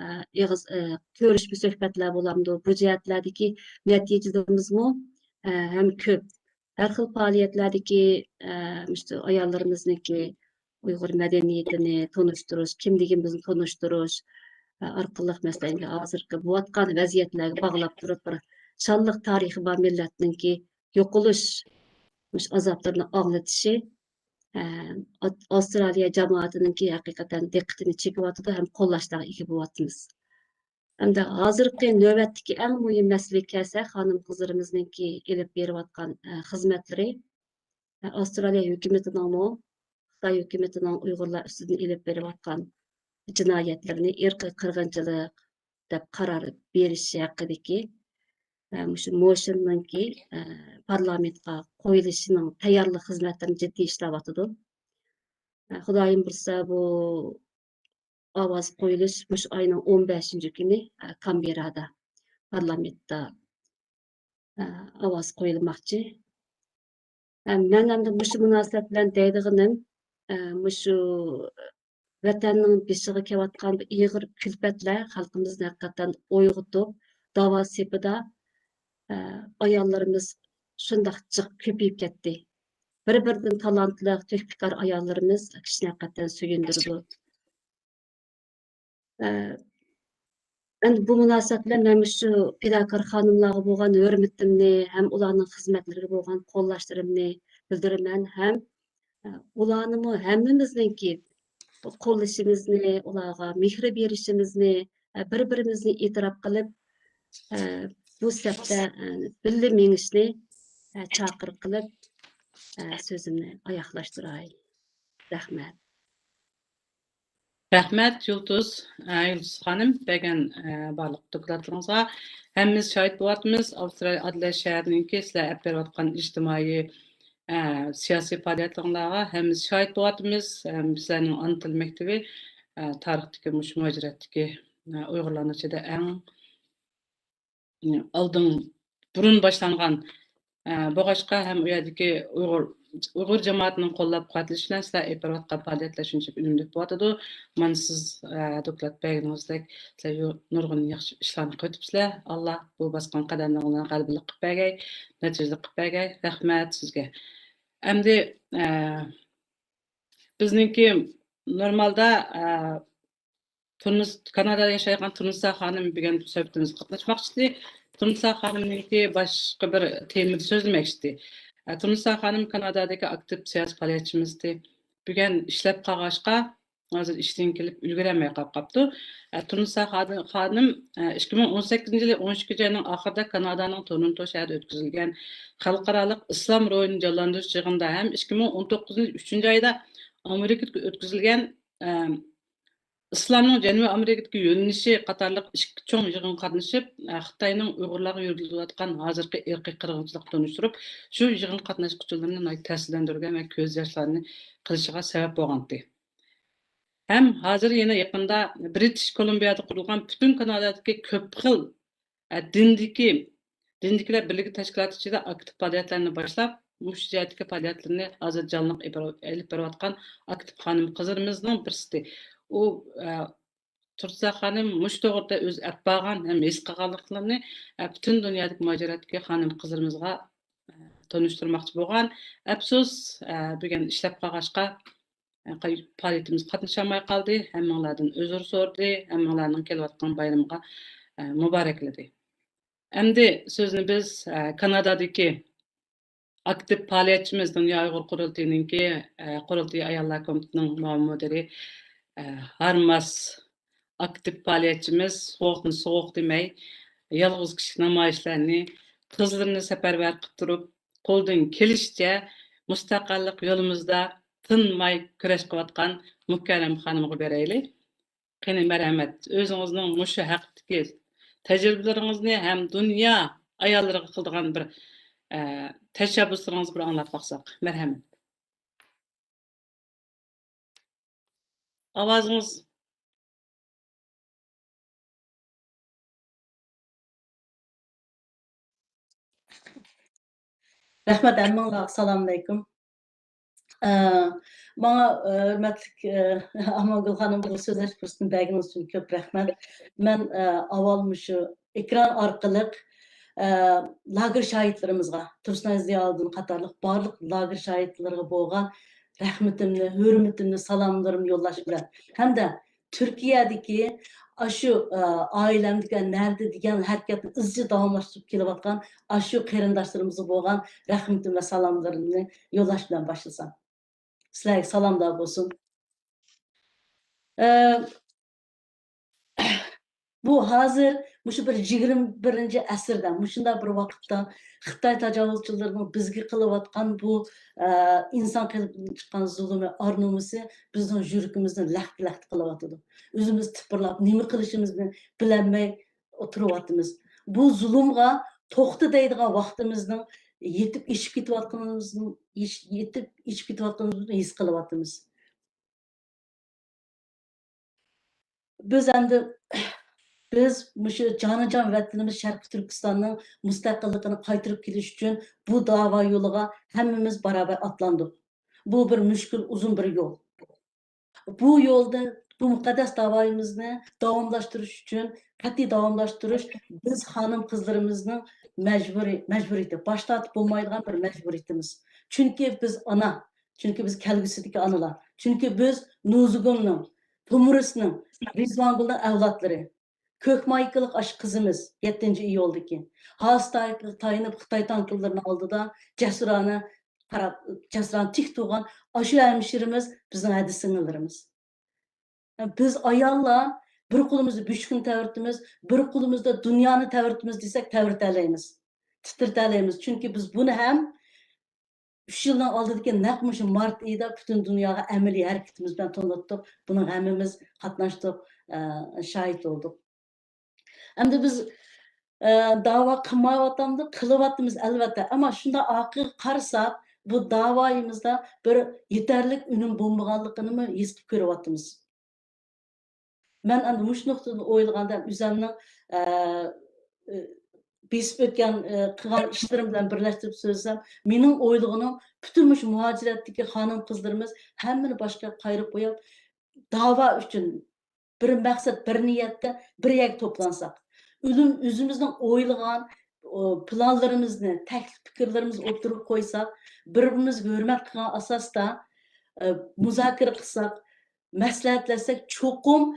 ئە، ئېغىز، ئە، كۆرۈشمە سۆھبەتلەر بولامدۇ، بۇ جەھەتلەردىكى نەتىجىلىرىمىزمۇ، ئە، ھەم كۆپ. ھەر خىل پائالىيەتلەردىكى، ئە، مۇشۇ ئاياللىرىمىزنىڭكى ئۇيغۇر مەدەنىيىتىنى تونۇشتۇرۇش، كىملىكىمىزنى تونۇشتۇرۇش، ئە، ئارقىلىق، مەسىلەن، ھازىرقى بولۇۋاتقان ۋەزىيەتلەرگە باغلاپ تۇرۇپ، بىر شانلىق تارىخى بار مىللەتنىڭكى يوقىلىش، مۇشۇ ئازابلىرىنى ئاڭلىتىشى، ئە، ئاۋسترالىيە جامائىتىنىڭكى ھەقىقەتەن دىققىتىنى چېكىۋاتىدۇ ھەم قوللاشلارغا ئىگە بولۇۋاتىمىز. ئەمدى ھازىرقى نۆۋەتتىكى ئەڭ مۇھىم مەسىلىگە كەلسەك، خانىم-قىزلىرىمىزنىڭكى ئېلىپ بېرىۋاتقان، ئە، خىزمەتلىرى، ئە، ئاۋسترالىيە ھۆكۈمىتىنىڭمۇ، خىتاي ھۆكۈمىتىنىڭ ئۇيغۇرلار ئۈستىدىن ئېلىپ بېرىۋاتقان جىنايەتلىرىنى ئىرقىي قىرغىنچىلىق دەپ قارار بېرىشى ھەققىدىكى، ئە، مۇشۇ موشنىڭكى، ئە، پارلامېنتقا قويۇلۇشىنىڭ تەييارلىق خىزمەتلىرىنى جىددىي ئىشلەۋاتىدۇ. ئە، خۇدايىم بۇيرۇسا، بۇ ئاۋاز قويۇلۇش مۇشۇ ئاينىڭ ئون بەشىنچى كۈنى، ئە، كامبېرادا، پارلامېنتتا، ئە، ئاۋاز قويۇلماقچى. ئە، مەن ئەمدى مۇشۇ مۇناسىۋەت بىلەن دەيدىغىنىم، ئە، مۇشۇ ۋەتەننىڭ بېشىغا كېلىۋاتقان بۇ ئېغىر كۈلپەتلەر خەلقىمىزنى ھەقىقەتەن ئويغىتىپ، داۋا سېپىدا، ئە، ئاياللىرىمىز شۇنداق جىق كۆپىيىپ كەتتى. بىر-بىرىدىن تالانتلىق، تۆھپىكار ئاياللىرىمىز كىشىنى ھەقىقەتەن سۆيۈندۈرىدۇ. ئە، ئەمدى بۇ مۇناسىۋەت بىلەن مەن مۇشۇ پىداكار خانىملارغا بولغان ھۆرمىتىمنى ھەم ئۇلارنىڭ خىزمەتلىرىگە بولغان قوللاشلىرىمنى بىلدۈرىمەن ھەم، ئە، ئۇلارنىمۇ ھەممىمىزنىڭكى قوللىشىمىزنى، ئۇلارغا مېھىر بېرىشىمىزنى، ئە، بىر-بىرىمىزنى ئېتىراپ قىلىپ، ئە، بۇ سەپتە، ئە، بىللە مېڭىشنى، ئە، چاقىرىق قىلىپ، ئە، سۆزۈمنى ئاياغلاشتۇراي. رەھمەت. رەھمەت، يۇلتۇز، ئە، يۇلتۇز خانىم، بەرگەن، ئە، بارلىق دوكلاتلىرىڭىزغا. ھەممىمىز شاھىت بولۇۋاتىمىز، ئاۋسترالىيە ئادېلايد شەھىرىنىڭكى سىلەر ئەپ بېرىۋاتقان ئىجتىمائىي، ئە، سىياسىي پائالىيەتلىرىڭلارغا ھەممىمىز شاھىت بولۇۋاتىمىز. ئە، سىلەرنىڭ ئانا تىل مەكتىپى، ئە، تارىختىكى مۇشۇ مۇھاجىرەتتىكى، ئە، ئۇيغۇرلارنىڭ ئىچىدە ئەڭ ئالدىن، بۇرۇن باشلانغان، ئە، بولغاچقا ھەم ئۇ يەردىكى ئۇيغۇر، ئۇيغۇر جامائىتىنىڭ قوللاپ قۇۋۋەتلىشى بىلەن سىلەر ئېلىپ بېرىۋاتقان پائالىيەتلەر شۇنچىلىك ئۈنۈملۈك بولۇۋاتىدۇ. مانا سىز، ئە، دوكلات بەرگىنىڭىزدەك سىلەر يۇ-، نۇرغۇن ياخشى ئىشلارنى قىلىۋېتىپسىلەر. ئاللا بۇ باسقان قەدەملىرىڭلارنى غەلىبىلىك قىلىپ بەرگەي، نەتىجىلىك قىلىپ بەرگەي. رەھمەت سىزگە. ئەمدى، ئە، بىزنىڭكى نورمالدا، ئە، تۇرمۇش، كانادادا ياشايدىغان تۇرمۇشسا خانىم بۈگۈن سۆھبىتىمىزگە قاتناشماقچىدى. تۇرمۇشسا خانىمنىڭكى باشقا بىر تېمىدا سۆزلىمەكچىدى. ئە، تۇرمۇشسا خانىم كانادادىكى ئاكتىپ سىياسىي پائالىيەتچىمىزدى. بۈگۈن ئىشلەپ قالغاچقا، ھازىر ئىشتىن كېلىپ ئۈلگۈرەلمەي قاپ قاپتۇ. ئە، تۇرمۇشسا خادىم، خانىم، ئە، ئىككى مىڭ ئون سەككىزىنچى يىلى ئون ئىككىنچى ئاينىڭ ئاخىرىدا كانادانىڭ تورونتو شەھىرىدە ئۆتكۈزۈلگەن خەلقئارالىق ئىسلام روھىنى جانلاندۇرۇش يىغىنىدا ھەم ئىككى مىڭ ئون توققۇزىنچى يىل ئۈچىنچى ئايدا ئامېرىكىدا ئۆتكۈزۈلگەن، ئە، ئىسلامنىڭ جەنۇبىي ئامېرىكىدىكى يۆنىلىشى قاتارلىق ئىككى چوڭ يىغىنغا قاتنىشىپ، ئە، خىتاينىڭ ئۇيغۇرلارغا يۈرگۈزۈۋاتقان ھازىرقى ئىرقىي قىرغىنچىلىقىنى تونۇشتۇرۇپ، شۇ يىغىنغا قاتناشقۇچىلىرىنى ناھايىتى تەسىرلەندۈرگەن ۋە كۆز ياشلارنى قىلىشىغا سەۋەب بولغانتى. ھەم ھازىر يەنە يېقىندا برىتىش كولومبىيادا قۇرۇلغان پۈتۈن كانادادىكى كۆپ خىل، ئە، دىندىكى، دىندىكىلەر بىرلىكى تەشكىلاتى ئىچىدە ئاكتىپ پائالىيەتلەرنى باشلاپ، مۇشۇ جەھەتتىكى پائالىيەتلىرىنى ھازىر جانلىق ئېلىپ بېرىۋاتقان ئاكتىپ خانىم قىزلىرىمىزنىڭ بىرسى. ئۇ، ئە، تۇرسا خانىم مۇشۇ توغرىدا ئۆزى ئەپ بارغان ھەم ھېس قىلغانلىقلىرىنى، ئە، پۈتۈن دۇنيادىكى مۇھاجىرەتتىكى خانىم قىزلىرىمىزغا، ئە، تونۇشتۇرماقچى بولغان. ئەپسۇس، ئە، بۈگۈن ئىشلەپ قالغاچقا، ئە، قاي-، پائالىيىتىمىزگە قاتنىشالماي قالدى. ھەممىڭلاردىن ئۆزۈر سورىدى. ھەممىڭلارنىڭ كېلىۋاتقان بايرىمىغا، ئە، مۇبارەكلىدى. ئەمدى سۆزنى بىز، ئە، كانادادىكى ئاكتىپ پائالىيەتچىمىز، دۇنيا ئۇيغۇر قۇرۇلتىيىنىڭكى، ئە، قۇرۇلتىيى ئاياللار كومىتېتىنىڭ مۇئاۋىن مۇدىرى، ئە، ھارماس ئاكتىپ پائالىيەتچىمىز، سوغۇقنى سوغۇق دېمەي، يالغۇز كىشىلىك نامايىشلارنى، قىزلىرىنى سەپەرۋەر قىلىپ تۇرۇپ، قولىدىن كېلىشىچە مۇستەقىللىق يولىمىزدا تىنماي كۈرەش قىلىۋاتقان مۇكەررەم خانىمغا بېرەيلى. قېنى، مەرھەمەت، ئۆزىڭىزنىڭ مۇشۇ ھەقتىكى تەجرىبىلىرىڭىزنى ھەم دۇنيا ئاياللىرىغا قىلىدىغان بىر، ئە، تەشەببۇسلىرىڭىزنى بىر ئاڭلاپ باقساق. مەرھەمەت. ئاۋازىڭىز. رەھمەت ھەممىڭلارغا، سالام ئەلەيكۇم. ئە، ماڭا، ئە، ھۆرمەتلىك، ئە، ئامانگۈل خانىم، بۇ سۆزلەش پۇرسىتىنى بەرگىنىڭىز ئۈچۈن كۆپ رەھمەت. مەن، ئە، ئاۋۋال مۇشۇ ئېكران ئارقىلىق، ئە، لاگېر شاھىتلىرىمىزغا، تۇرسۇنئاي زىيالىدىن قاتارلىق بارلىق لاگېر شاھىتلىرىغا بولغان رەھمىتىمنى، ھۆرمىتىمنى، سالاملىرىمنى يوللاش بىلەن ھەمدە تۈركىيەدىكى ئاشۇ، ئە، ئائىلەمدىكى نەدە دېگەن ھەرىكەتنى ئىزچىل داۋاملاشتۇرۇپ كېلىۋاتقان ئاشۇ قېرىنداشلىرىمىزغا بولغان رەھمىتىم ۋە سالاملىرىمنى يوللاش بىلەن باشلىسام. سىلەرگە سالاملار بولسۇن. ئە، بۇ ھازىر مۇشۇ بىر يىگىرمە بىرىنچى ئەسىردە، مۇشۇنداق بىر ۋاقىتتا خىتاي تاجاۋۇزچىلىرىنىڭ بىزگە قىلىۋاتقان بۇ، ئە، ئىنسان قېلىپىدىن چىققان زۇلۇمى، ئار-نومۇسى بىزنىڭ يۈرىكىمىزنى لەختە-لەختە قىلىۋاتىدۇ. ئۆزىمىز تىپىرلاپ، نېمە قىلىشىمىزنى بىلەلمەي ئولتۇرۇۋاتىمىز. بۇ زۇلۇمغا توختا دەيدىغان ۋاقتىمىزنىڭ يېتىپ ئېشىپ كېتىۋاتقىنىمىزنى، يېتىپ ئېشىپ كېتىۋاتقىنىمىزنى ھېس قىلىۋاتىمىز. بىز ئەمدى، بىز مۇشۇ جانىجان ۋەتىنىمىز شەرقىي تۈركىستاننىڭ مۇستەقىللىقىنى قايتۇرۇپ كېلىش ئۈچۈن بۇ داۋا يولىغا ھەممىمىز باراۋەر ئاتلاندۇق. بۇ بىر مۈشكۈل، ئۇزۇن بىر يول. بۇ يولدا بۇ مۇقەددەس داۋايىمىزنى داۋاملاشتۇرۇش ئۈچۈن، قەتئىي داۋاملاشتۇرۇش بىز خانىم-قىزلىرىمىزنىڭ مەجبۇرىي، مەجبۇرىيىتى، باش تارتىپ بولمايدىغان بىر مەجبۇرىيىتىمىز. چۈنكى بىز ئانا، چۈنكى بىز كەلگۈسىدىكى ئانىلار. چۈنكى بىز نۇزۇگۇمنىڭ، تومۇرۇسنىڭ، رىزۋانگۈلنىڭ ئەۋلادلىرى. كۆك مايكىلىق ئاشۇ قىزىمىز، يەتتىنچى ئىيۇلدىكى. ھاسا تايىقىغا تايىنىپ خىتاي تانكىلىرىنىڭ ئالدىدا جەسۇرانە قاراپ، جەسۇرانە تىك تۇرغان ئاشۇ ھەمشىرىمىز بىزنىڭ ھەدە سىڭىللىرىمىز. بىز ئاياللار بىر قولىمىزدا بۆشۈكنى تەۋرىتىمىز، بىر قولىمىزدا دۇنيانى تەۋرىتىمىز دېسەك، تەۋرىتەلەيمىز، تىترىتەلەيمىز. چۈنكى بىز بۇنى ھەم ئۈچ يىلنىڭ ئالدىدىكى نەق مۇشۇ مارت ئېيىدا پۈتۈن دۇنياغا ئەمەلىي ھەرىكىتىمىز بىلەن تونۇتتۇق. بۇنىڭغا ھەممىمىز قاتناشتۇق، ئە، شاھىت بولدۇق. ئەمدى بىز، ئە، داۋا قىلمايۋاتامدۇق، قىلىۋاتىمىز ئەلۋەتتە. ئەمما شۇنداق ئارقىغا قارىساق، بۇ داۋايىمىزدا بىر يېتەرلىك ئۈنۈم بولمىغانلىقىنىمۇ ھېس قىلىپ كۆرۈۋاتىمىز. مەن ئەمدى مۇشۇ نۇقتىدىن ئويلىغاندا ئۆزەمنىڭ، ئە، ئە، بېسىپ ئۆتكەن، ئە، قىلغان ئىشلىرىم بىلەن بىرلەشتۈرۈپ سۆزلىسەم، مېنىڭ ئويلىغىنىم پۈتۈن مۇشۇ مۇھاجىرەتتىكى خانىم-قىزلىرىمىز ھەممىنى باشقا قايرىپ قويۇپ، داۋا ئۈچۈن بىر مەقسەت، بىر نىيەتتە بىر يەرگە توپلانساق، ئۆزىم-، ئۆزىمىزنىڭ ئويلىغان، ئو، پىلانلىرىمىزنى، تەكلىپ پىكىرلىرىمىزنى ئوتتۇرىغا قويساق، بىر-بىرىمىزگە ھۆرمەت قىلغان ئاساستا، ئە، مۇزاكىرە قىلساق، مەسلىھەتلەشسەك، چوقۇم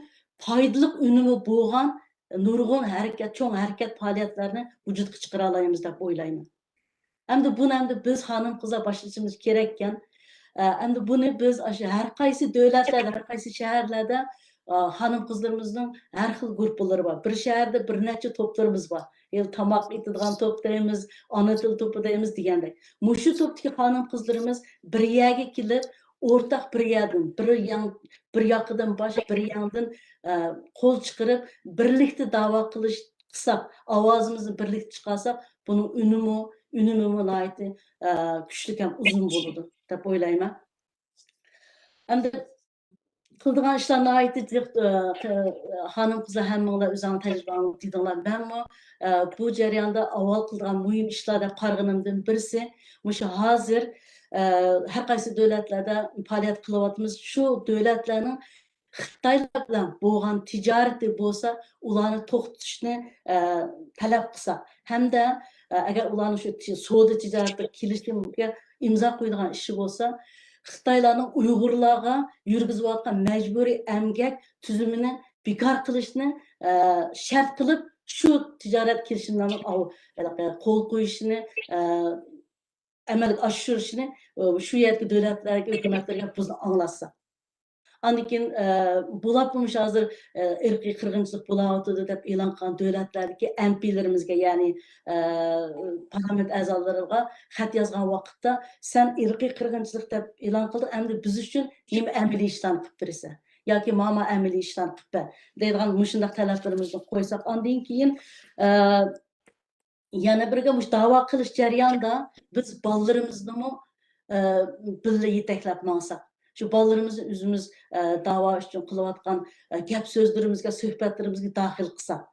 پايدىلىق ئۈنۈمى بولغان نۇرغۇن ھەرىكەت، چوڭ ھەرىكەت پائالىيەتلەرنى ۋۇجۇدقا چىقىرالايمىز دەپ ئويلايمەن. ئەمدى بۇنى ئەمدى بىز خانىم-قىزلار باشلىشىمىز كېرەككەن. ئە، ئەمدى بۇنى بىز ئاشۇ ھەر قايسى دۆلەتلەردە، ھەر قايسى شەھەرلەردە، ئا، خانىم-قىزلىرىمىزنىڭ ھەر خىل گۇرۇپپىلىرى بار. بىر شەھەردە بىر نەچچە توپلىرىمىز بار. يەنى تاماق ئېتىدىغان توپ دەيمىز، ئانا تىل توپى دەيمىز دېگەندەك. مۇشۇ توپتىكى خانىم-قىزلىرىمىز بىر يەرگە كېلىپ، ئورتاق بىر يەردىن، بىر يان-، بىر ياقىدىن باش، بىر ياندىن، ئە، قول چىقىرىپ، بىرلىكتە داۋا قىلىش، قىلساق، ئاۋازىمىزنى بىرلىكتە چىقارساق، بۇنىڭ ئۈنۈمى، ئۈنۈمىمۇ ناھايىتى، ئە، كۈچلۈك ھەم ئۇزۇن بولىدۇ دەپ ئويلايمەن. ئەمدى قىلىدىغان ئىشلار ناھايىتى جىق، ئە، خانىم-قىزلار ھەممىڭلار ئۆزۈڭلار تەجرىبەڭلارنى دېدىڭلار. مەنمۇ، ئە، بۇ جەرياندا ئاۋۋال قىلىدىغان مۇھىم ئىشلار دەپ قارىغىنىمدىن بىرسى، مۇشۇ ھازىر، ئە، ھەر قايسى دۆلەتلەردە پائالىيەت قىلىۋاتىمىز. شۇ دۆلەتلەرنىڭ خىتايلار بىلەن بولغان تىجارىتى بولسا، ئۇلارنى توختىتىشنى، ئە، تەلەپ قىلساق ھەمدە، ئە، ئەگەر ئۇلارنىڭ شۇ تى-، سودا تىجارىتى كېلىشىمگە ئىمزا قويىدىغان ئىشى بولسا، خىتايلارنىڭ ئۇيغۇرلارغا يۈرگۈزۈۋاتقان مەجبۇرىي ئەمگەك تۈزۈمىنى بىكار قىلىشنى، ئە، شەرت قىلىپ، شۇ تىجارەت كېلىشىملەرنىڭ ئاۋ-، ھېلىقى قول قويۇشىنى، ئە، ئەمەلگە ئاشۇرۇشىنى، ئە، شۇ يەردىكى دۆلەتلەرگە، ھۆكۈمەتلەرگە بىزنى ئاڭلاتسا. ئاندىن كېيىن، ئە، بولۇپمۇ مۇشۇ ھازىر، ئە، ئىرقىي قىرغىنچىلىق بولۇۋاتىدۇ دەپ ئېلان قىلغان دۆلەتلەردىكى ئەمپىيلىرىمىزگە، يەنى، ئە، پارلامېنت ئەزالىرىغا خەت يازغان ۋاقىتتا، «سەن ئىرقىي قىرغىنچىلىق دەپ ئېلان قىلدىڭ، ئەمدى بىز ئۈچۈن نېمە ئەمەلىي ئىشلارنى قىلىپ بېرىسەن؟ ياكى ماما ئەمەلىي ئىشلارنى قىلىپ بەر» دەيدىغان مۇشۇنداق تەلەپلىرىمىزنى قويساق، ئاندىن كېيىن، ئە، يەنە بىرگە مۇشۇ داۋا قىلىش جەريانىدا بىز بالىلىرىمىزنىمۇ، ئە، بىللە يېتەكلەپ ماڭساق، شۇ بالىلىرىمىزنى ئۆزىمىز، ئە، داۋا ئۈچۈن قىلىۋاتقان، ئە، گەپ سۆزلىرىمىزگە، سۆھبەتلىرىمىزگە داخىل قىلساق،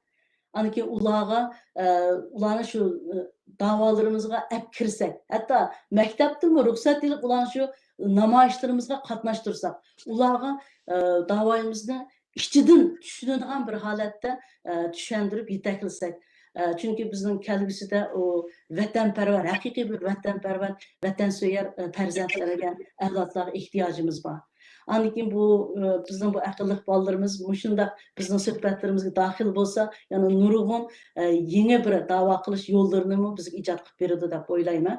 ئاندىن كېيىن ئۇلارغا، ئە، ئۇلارنى شۇ، ئە، داۋالىرىمىزغا ئەپ كىرسەك، ھەتتا مەكتەپتىنمۇ رۇخسەت ئېلىپ، ئۇلارنى شۇ نامايىشلىرىمىزغا قاتناشتۇرساق، ئۇلارغا، ئە، داۋايىمىزنى ئىچىدىن چۈشىنىدىغان بىر ھالەتتە، ئە، چۈشەندۈرۈپ يېتەكلىسەك. ئە، چۈنكى بىزنىڭ كەلگۈسىدە ئۇ ۋەتەنپەرۋەر، ھەقىقىي بىر ۋەتەنپەرۋەر، ۋەتەنسۆيەر، ئە، پەرزەنتلەرگە، ئەۋلادلارغا ئېھتىياجىمىز بار. ئاندىن كېيىن بۇ، ئە، بىزنىڭ بۇ ئەقىللىق بالىلىرىمىز مۇشۇنداق بىزنىڭ سۆھبەتلىرىمىزگە داخىل بولسا، يەنە نۇرغۇن، ئە، يېڭى بىر داۋا قىلىش يوللىرىنىمۇ بىزگە ئىجاد قىلىپ بېرىدۇ دەپ ئويلايمەن.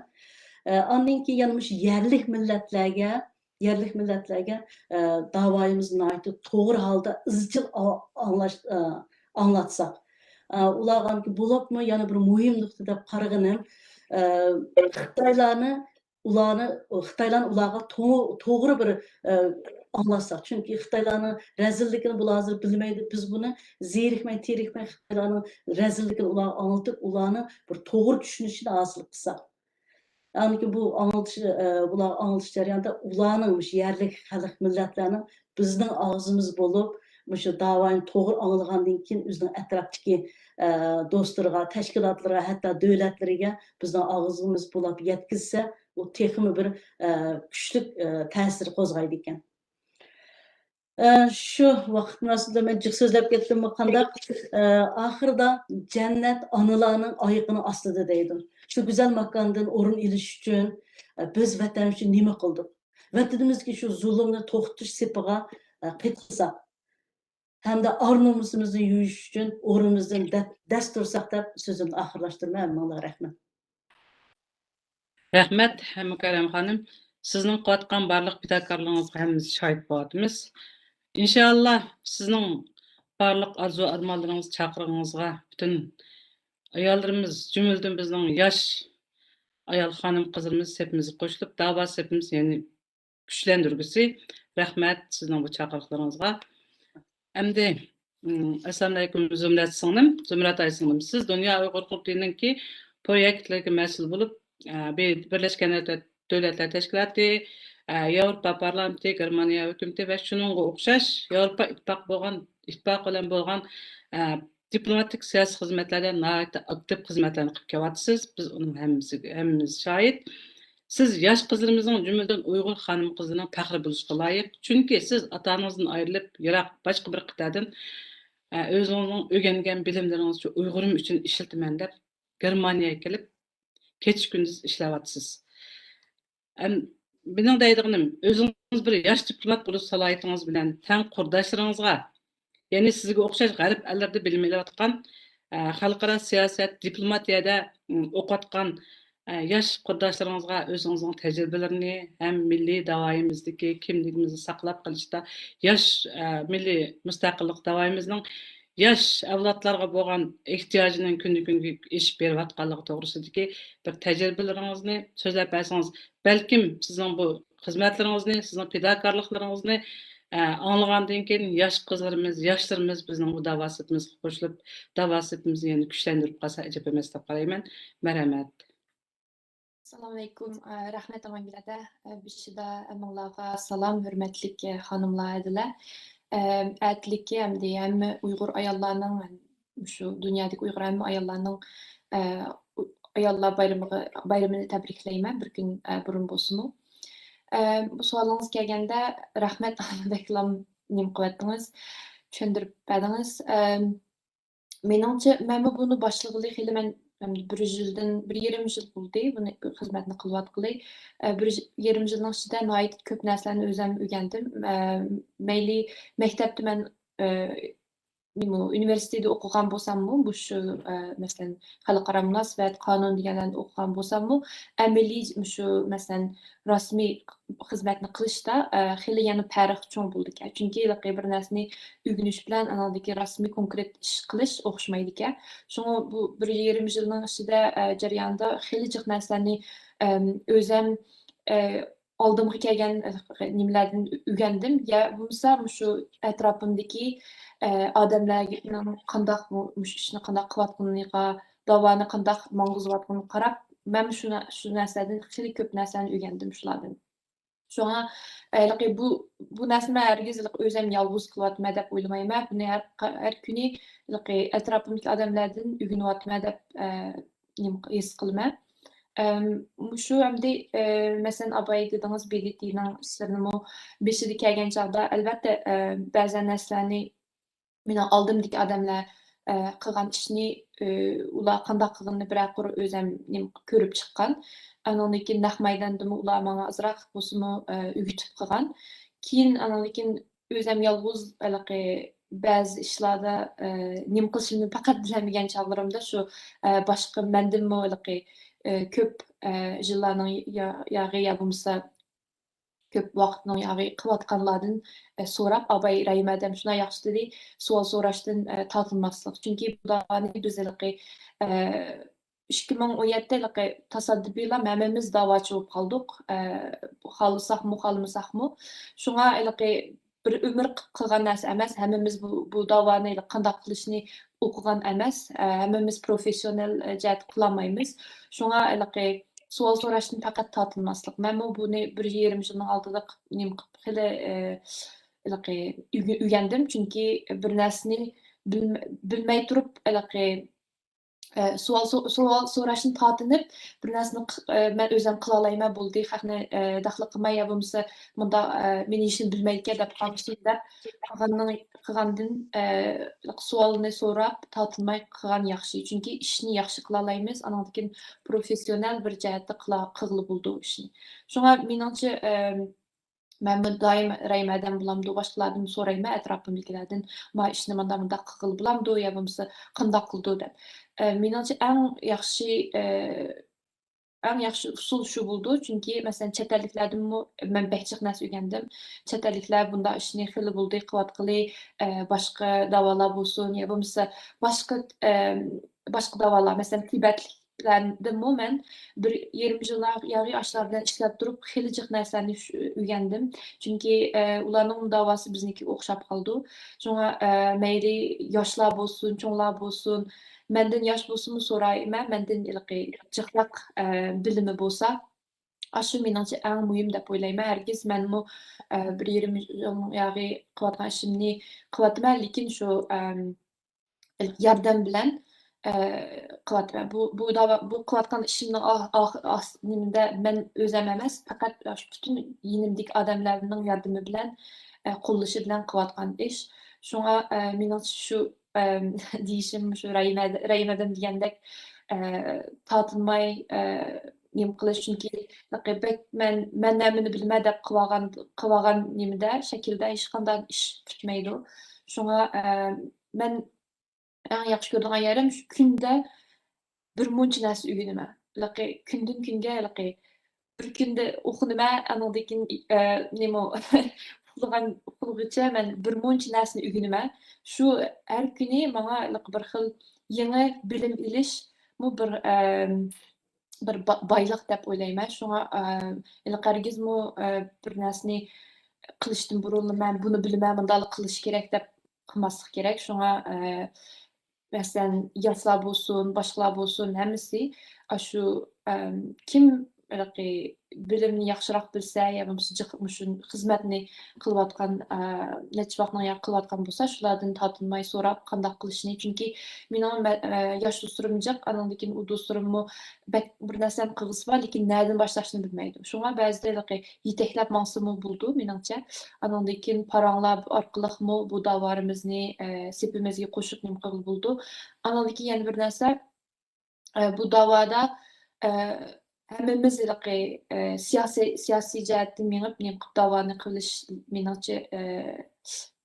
ئە، ئاندىن كېيىن يەنە مۇشۇ يەرلىك مىللەتلەرگە يەرلىك مىللەتلەرگە، ئە، داۋايىمىزنى ناھايىتى توغرا ھالدا ئىزچىل ئا-، ئاڭلاش-، ئە، ئاڭلاتساق. ئە، ئۇلارغا بولۇپمۇ يەنە بىر مۇھىم نۇقتا دەپ قارىغىنىم، ئە، خىتايلارنى، ئۇلارنى، خىتايلارنى ئۇلارغا تو-، توغرا بىر، ئە، ئاڭلاتساق. چۈنكى خىتايلارنىڭ رەزىللىكىنى بۇلار ھازىر بىلمەيدۇ. بىز بۇنى زېرىكمەي، تېرىكمەي خىتايلارنىڭ رەزىللىكىنى ئۇلارغا ئاڭلىتىپ، ئۇلارنى بىر توغرا چۈشىنىشىنى ھاسىل قىلساق. ئاندىن كېيىن بۇ ئاڭلىتىش، ئە، بۇلار ئاڭلىتىش جەريانىدا ئۇلارنىڭ مۇشۇ يەرلىك خەلق مىللەتلەرنىڭ بىزنىڭ ئاغزىمىز بولۇپ، مۇشۇ داۋانى توغرا ئاڭلىغاندىن كېيىن ئۆزىنىڭ ئەتراپتىكى، ئە، دوستلىرىغا، تەشكىلاتلىرىغا، ھەتتا دۆلەتلىرىگە بىزنىڭ ئاغزىمىز بولاپ يەتكۈزسە، ئۇ تېخىمۇ بىر، ئە، كۈچلۈك، ئە، تەسىر قوزغايدىكەن. ئە، شۇ ۋاقىت مۇناسىۋىتىدە مەن جىق سۆزلەپ كەتتىممۇ قانداق؟ ئە، ئاخىرىدا جەننەت ئانىلارنىڭ ئايىقىنىڭ ئاستىدا دەيدۇ. شۇ گۈزەل ماكاندىن ئورۇن ئېلىش ئۈچۈن، ئە، بىز ۋەتەن ئۈچۈن نېمە قىلدۇق؟ ۋەتىنىمىزدىكى شۇ زۇلۇمنى توختىتىش سېپىغا، ئە، قېتىلساق ھەمدە ئار-نومۇسىمىزنى يۇيۇش ئۈچۈن ئورنىمىزدىن دە-، دەس تۇرساق دەپ سۆزۈمنى ئاخىرلاشتۇرىمەن. ھەممىڭلارغا رەھمەت. رەھمەت، مۇكەررەم خانىم. سىزنىڭ قىلىۋاتقان بارلىق پىداكارلىقىڭىزغا ھەممىمىز شاھىت بولۇۋاتىمىز. ئىنشائاللا، سىزنىڭ بارلىق ئارزۇ-ئارمانلىرىڭىز، چاقىرىقىڭىزغا پۈتۈن ئاياللىرىمىز، جۈملىدىن بىزنىڭ ياش ئايال خانىم قىزلىرىمىز سېپىمىزگە قوشۇلۇپ، داۋا سېپىمىز يەنە كۈچلەندۈرگۈسى. رەھمەت سىزنىڭ بۇ چاقىرىقلىرىڭىزغا. ئەمدى، ئم، ئەسسالامۇئەلەيكۇم زۇمرەت سىڭلىم، زۇمرەت ئاي سىڭلىم. سىز دۇنيا ئۇيغۇر قۇرۇلتىيىنىڭكى پرويېكتلىرىگە مەسئۇل بولۇپ، ئە، بى-، بىرلەشكەن دۆلەتلەر تەشكىلاتى، ئە، ياۋروپا پارلامېنتى، گېرمانىيە ھۆكۈمىتى ۋە شۇنىڭغا ئوخشاش ياۋروپا ئىتتىپاقى بولغان، ئىتتىپاقى بىلەن بولغان، ئە، دىپلوماتىك سىياسىي خىزمەتلەردە ناھايىتى ئاكتىپ خىزمەتلەرنى قىلىپ كېلىۋاتىسىز. بىز ئۇنىڭ ھەممىسىگە، ھەممىمىز شاھىت. سىز ياش قىزلىرىمىزنىڭ، جۈملىدىن ئۇيغۇر خانىم-قىزلىرىنىڭ پەخرى بولۇشقا لايىق. چۈنكى سىز ئاتا-ئانىڭىزدىن ئايرىلىپ، يىراق باشقا بىر قىتئەدىن، ئە، ئۆزىڭىزنىڭ ئۆگەنگەن بىلىملىرىڭىزنى شۇ ئۇيغۇرۇم ئۈچۈن ئىشلىتىمەن دەپ، گېرمانىيەگە كېلىپ، كېچە-كۈندۈز ئىشلەۋاتىسىز. ئەم، مېنىڭ دەيدىغىنىم، ئۆزىڭىز بىر ياش دىپلومات بولۇش سالاھىيىتىڭىز بىلەن تەڭ قۇرداشلىرىڭىزغا، يەنى سىزگە ئوخشاش غەرب ئەللىرىدە بىلىم ئېلىۋاتقان، ئە، خەلقئارا سىياسەت، دىپلوماتىيەدە، ئىم، ئوقۇۋاتقان، ئە، ياش قۇرداشلىرىڭىزغا ئۆزىڭىزنىڭ تەجرىبىلىرىنى ھەم مىللىي داۋايىمىزدىكى كىملىكىمىزنى ساقلاپ قېلىشتا، ياش، ئە، مىللىي مۇستەقىللىق داۋايىمىزنىڭ ياش ئەۋلادلارغا بولغان ئېھتىياجىنىڭ كۈندىن-كۈنگە ئېشىپ بېرىۋاتقانلىقى توغرىسىدىكى بىر تەجرىبىلىرىڭىزنى سۆزلەپ بەرسىڭىز، بەلكىم سىزنىڭ بۇ خىزمەتلىرىڭىزنى، سىزنىڭ پىداكارلىقلىرىڭىزنى، ئە، ئاڭلىغاندىن كېيىن ياش قىزلىرىمىز، ياشلىرىمىز بىزنىڭ بۇ داۋا سېپىمىزغا قوشۇلۇپ، داۋا سېپىمىزنى يەنە كۈچلەندۈرۈپ قالسا ئەجەب ئەمەس دەپ قارايمەن. مەرھەمەت. ئەسسالامۇئەلەيكۇم. ئە، رەھمەت ئامانگۈل ھەدە. ئە، بېشىدا ھەممىڭلارغا سالام، ھۆرمەتلىك، ئە، خانىملار، ھەدىلەر. ئە، ئەتىلىكى ئەمدى ھەممە ئۇيغۇر ئاياللارنىڭ، مۇشۇ دۇنيادىكى ئۇيغۇر ھەممە ئاياللارنىڭ، ئە، ئاياللار بايرىمىغا، بايرىمىنى تەبرىكلەيمەن، بىر كۈن، ئە، بۇرۇن بولسىمۇ. ئە، بۇ سوئالىڭىزغا كەلگەندە، رەھمەت، بەكلا نېمە قىلىۋەتتىڭىز، چۈشەندۈرۈپ بەردىڭىز. ئە، مېنىڭچە، مەنمۇ بۇنى باشلىغىلى خېلى مەن، مەن بىر يىلدىن، بىر يېرىم يىل بولدى بۇنى خىزمەتنى قىلىۋاتقىلى. ئە، بىر يېرىم يىلنىڭ ئىچىدە ناھايىتى كۆپ نەرسىلەرنى ئۆزۈم ئۆگەندىم. ئە، مەيلى مەكتەپتە مەن، ئە، نېمە، ئۇنىۋېرسىتېتتا ئوقۇغان بولساممۇ، مۇشۇ، ئە، مەسىلەن، خەلقئارا مۇناسىۋەت، قانۇن دېگەنلەرنى ئوقۇغان بولساممۇ، ئەمەلىي مۇشۇ، مەسىلەن، رەسمىي خىزمەتنى قىلىشتا، ئە، خېلى يەنە پەرق چوڭ بولىدىكەن. چۈنكى ھېلىقى بىر نەرسىنى ئۆگىنىش بىلەن ئانىڭدىكى رەسمىي كونكرېت ئىش قىلىش ئوخشىمايدىكەن. شۇڭا بۇ بىر يېرىم يىلنىڭ ئىچىدە، ئە، جەريانىدا خېلى جىق نەرسىلەرنى، ئەم، ئۆزەم، ئە، ئالدىمغا كەلگەن، ئە، نېمىلەردىن ئۆگەندىم. يا بولمىسا مۇشۇ ئەتراپىمدىكى، ئە، ئادەملەرنىڭ قانداق مۇ-، مۇشۇ ئىشنى قانداق قىلىۋاتقىنىغا، داۋانى قانداق ماڭغۇزۇۋاتقىنىغا قاراپ، مەن شۇ نە-، شۇ نەرسىلەردىن خېلى كۆپ نەرسىلەرنى ئۆگەندىم شۇلاردىن. شۇڭا، ھېلىقى بۇ، بۇ نەرسىنى مەن ھەرگىز ھېلىقى ئۆزۈم يالغۇز قىلىۋاتىمەن دەپ ئويلىمايمەن. بۇنى ھەر، ھەر كۈنى ھېلىقى ئەتراپىمدىكى ئادەملەردىن ئۆگىنىۋاتىمەن دەپ، ئە، نېمە ق-، ھېس قىلىمەن. ئەم، مۇشۇ ئەمدى، ئە، مەسىلەن، ئاباي دېدىڭىز، بى دى تىنىڭ ئىشلىرىنىمۇ بېشىدا كەلگەن چاغدا، ئەلۋەتتە، ئە، بەزەن نەرسىلەرنى مېنىڭ ئالدىمدىكى ئادەملەر، ئە، قىلغان ئىشنى، ئە، ئۇلار قانداق قىلغىنىنى بىرەر قۇر ئۆزەم نېمە كۆرۈپ چىققان. ئانىڭدىن كېيىن نەق مەيداندىمۇ ئۇلار ماڭا ئازراق بولسىمۇ، ئە، ئۆگىتىپ قىلغان. كېيىن ئانىڭدىن كېيىن ئۆزەم يالغۇز ھېلىقى بەزى ئىشلاردا، ئە، نېمە قىلىشىمنى پەقەت بىلەلمىگەن چاغلىرىمدا شۇ، ئە، باشقا مەندىنمۇ ھېلىقى، ئە، كۆپ، ئە، يىللارنىڭ يا-، ياغى يا بولمىسا كۆپ ۋاقىتنىڭ ياغى قىلىۋاتقانلاردىن، ئە، سوراپ، ئاباي رەھىم ئادەم شۇنداق ياخشى دېدى، سوئال سوراشتىن، ئە، تارتىنماسلىق. چۈنكى بۇ داۋانى بىز ھېلىقى، ئە، ئىككى مىڭ ئون يەتتە ھېلىقى تاسادىپىيلا ھەممىمىز داۋاچى بولۇپ قالدۇق. ئە، خالىساقمۇ، خالىمىساقمۇ. شۇڭا ھېلىقى بىر ئۆمۈر ق-، قىلغان نەرسە ئەمەس. ھەممىمىز بۇ، بۇ داۋانى قانداق قىلىشنى ئوقۇغان ئەمەس. ئە، ھەممىمىز پروفېسسىونال، ئە، جەھەتتە قىلالمايمىز. شۇڭا ھېلىقى سوئال سوراشتىن پەقەت تارتىنماسلىق. مەنمۇ بۇنى بىر يېرىم يىلنىڭ ئالدىدا نېمە قىلىپ خېلى، ئە، ھېلىقى ئۆگە-، ئۆگەندىم. چۈنكى بىر نەرسىنى بىلمە-، بىلمەي تۇرۇپ ھېلىقى ئە، سوئال سو-، سوئال سوراشتىن تارتىنىپ، بىر نەرسىنى ق-، ئە، مەن ئۆزۈم قىلالايمەن، بولدى، خەقنى، ئە، دەخلى قىلماي يا بولمىسا مۇنداق، ئە، مېنى ھېچكىم بىلمەيدىكەن دەپ قالمىسۇن دەپ قىلغاننىڭ، قىلغاندىن، ئە، سوئالنى سوراپ تارتىنماي قىلغان ياخشى. چۈنكى ئىشنى ياخشى قىلالايمىز، ئانىڭدىن كېيىن پروفېسسىيونال بىر جەھەتتە قىلا-، قىلغىلى بولىدۇ ئىشنى. شۇڭا مېنىڭچە، ئە، مەنمۇ دائىم رەھىم ئادەم بولامدۇ، باشقىلاردىن سورايمەن، ئەتراپىمدىكىلەردىن، ما ئىشنى مۇنداق، مۇنداق قىلغىلى بولامدۇ يا بولمىسا قانداق قىلىدۇ دەپ. ئە، مېنىڭچە ئەڭ ياخشى، ئە، ئەڭ ياخشى ئۇسۇل شۇ بولىدۇ، چۈنكى مەسىلەن چەت ئەللىكلەردىنمۇ مەن بەك جىق نەرسە ئۆگەندىم. چەت ئەللىكلەر بۇنداق ئىشنى خېلى بولدى قىلىۋاتقىلى، ئە، باشقا داۋالار بولسۇن يا بولمىسا باشقا، ئە، باشقا داۋالار، مەسىلەن تىبەتلىكلەردىنمۇ مەن بىر يېرىم يىل ياغى ئاشۇلار بىلەن ئىشلەپ تۇرۇپ خېلى جىق نەرسىلەرنى شۇ-، ئۆگەندىم. چۈنكى، ئە، ئۇلارنىڭ داۋاسى بىزنىڭكىگە ئوخشاپ قالىدۇ. شۇڭا، ئە، مەيلى ياشلار بولسۇن، چوڭلار بولسۇن، مەندىن ياش بولسىمۇ سورايمەن، مەندىن ھېلىقى جىقراق، ئە، بىلىمى بولسا، ئاشۇ مېنىڭچە ئەڭ مۇھىم دەپ ئويلايمەن. ھەرگىز مەنمۇ، ئە، بىر يېرىم يىل ياغى قىلىۋاتقان ئىشىمنى قىلىۋاتىمەن، لېكىن شۇ، ئەم، ياردەم بىلەن، ئە، قىلىۋاتىمەن. بۇ، بۇ داۋا، بۇ قىلىۋاتقان ئىشىمنىڭ ئا-، ئا-، ئاس-، نېمىدە مەن ئۆزەم ئەمەس، پەقەت شۇ پۈتۈن يېنىمدىكى ئادەملەرنىڭ ياردىمى بىلەن، ئە، قوللىشى بىلەن قىلىۋاتقان ئىش. شۇڭا، ئە، مېنىڭچە شۇ، ئەم، دېيىشىم شۇ رەھىم ئادەم دېگەندەك، ئە، تارتىنماي، ئە، نېمە قىلىش، چۈنكى بەك مەن، مەن نېمىنى بىلىمەن دەپ قىلىۋالغان، قىلىۋالغان نېمىدە، شەكىلدە ھېچقانداق ئىش پۈتمەيدۇ. شۇڭا، ئە، مەن ئەڭ ياخشى كۆرىدىغان يېرىم شۇ كۈندە بىر مۇنچە نەرسە ئۆگىنىمەن. ھېلىقى كۈندىن كۈنگە ھېلىقى بىر كۈندە ئوقۇنىمەن، ئانىڭدىن كېيىن، ئە، نېمە، ئۇخلىغان، ئۇخلىغىچە مەن بىر مۇنچە نەرسىنى ئۆگىنىمەن. شۇ ھەر كۈنى ماڭا ھېلىقى بىر خىل يېڭى بىلىم ئېلىشمۇ بىر، ئەم، بىر با-، بايلىق دەپ ئويلايمەن. شۇڭا، ئە، ھېلىقى ھەرگىزمۇ، ئە، بىر نەرسىنى قىلىشتىن بۇرۇنلا مەن بۇنى بىلىمەن، مۇنداقلا قىلىش كېرەك دەپ قىلماسلىق كېرەك. شۇڭا، ئە، مەسىلەن، ياشلار بولسۇن، باشقىلار بولسۇن، ھەممىسى ئاشۇ، ئەم، كىم ھېلىقى بىلىمنى ياخشىراق بىلسە يا بولمىسا جىق مۇشۇ خىزمەتنى قىلىۋاتقان، ئە، نەچچە ۋاقىتنىڭ يا قىلىۋاتقان بولسا، شۇلاردىن تارتىنماي سوراپ قانداق قىلىشنى. چۈنكى مېنىڭ مە-، ئە، ياش دوستلىرىم جىق، ئانىڭدىن كېيىن ئۇ دوستلىرىممۇ بەك بىر نەرسىنى قىلغۇسى بار، لېكىن نەدىن باشلاشنى بىلمەيدۇ. شۇڭا بەزىدە ھېلىقى يېتەكلەپ ماڭسىمۇ بولىدۇ، مېنىڭچە. ئانىڭدىن كېيىن پاراڭلار ئارقىلىقمۇ بۇ داۋالىرىمىزنى، ئە، سېپىمىزگە قوشۇپ نېمە قىلغىلى بولىدۇ. ئانىڭدىن كېيىن يەنە بىر نەرسە، ئە، بۇ داۋادا، ئە، ھەممىمىز ھېلىقى، ئە، سىياسىي، سىياسىي جەھەتتىن مېڭىپ، نېمە قىلىپ داۋانى قىلىش، مېنىڭچە، ئە،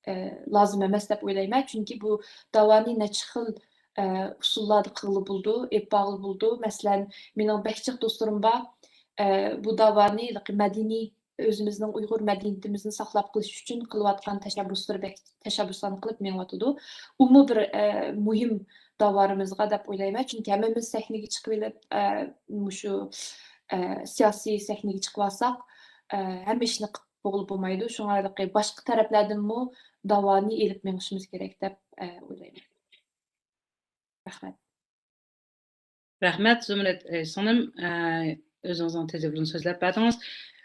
ئە، ئە، لازىم ئەمەس دەپ ئويلايمەن. چۈنكى بۇ داۋانى نەچچە خىل، ئە، ئۇسۇللاردا قىلغىلى بولىدۇ، ئېلىپ بارغىلى بولىدۇ. مەسىلەن، مېنىڭ بەك جىق دوستلىرىم بار. ئە، بۇ داۋانى ھېلىقى مەدەنىي، ئۆزىمىزنىڭ ئۇيغۇر مەدەنىيىتىمىزنى ساقلاپ قېلىش ئۈچۈن قىلىۋاتقان تەشەببۇسلىرى بەك تەشەببۇسلارنى قىلىپ مېڭىۋاتىدۇ. ئۇمۇ بىر، ئە، مۇھىم داۋانىمىزغا دەپ ئويلايمەن. چۈنكى ھەممىمىز سەھنىگە چىقىۋېلىپ، ئە، مۇشۇ، ئە، سىياسىي سەھنىگە چىقىۋالساق، ئە، ھەممە ئىشنى قىلىپ بولغىلى بولمايدۇ. شۇڭا ھېلىقى باشقا تەرەپلەردىنمۇ داۋانى ئېلىپ مېڭىشىمىز كېرەك دەپ، ئە، ئويلايمەن. رەھمەت. رەھمەت، زۇمرەت، ئە، سىڭلىم، ئە، ئۆزىڭىزنىڭ تەجرىبىلىرىنى سۆزلەپ بەردىڭىز.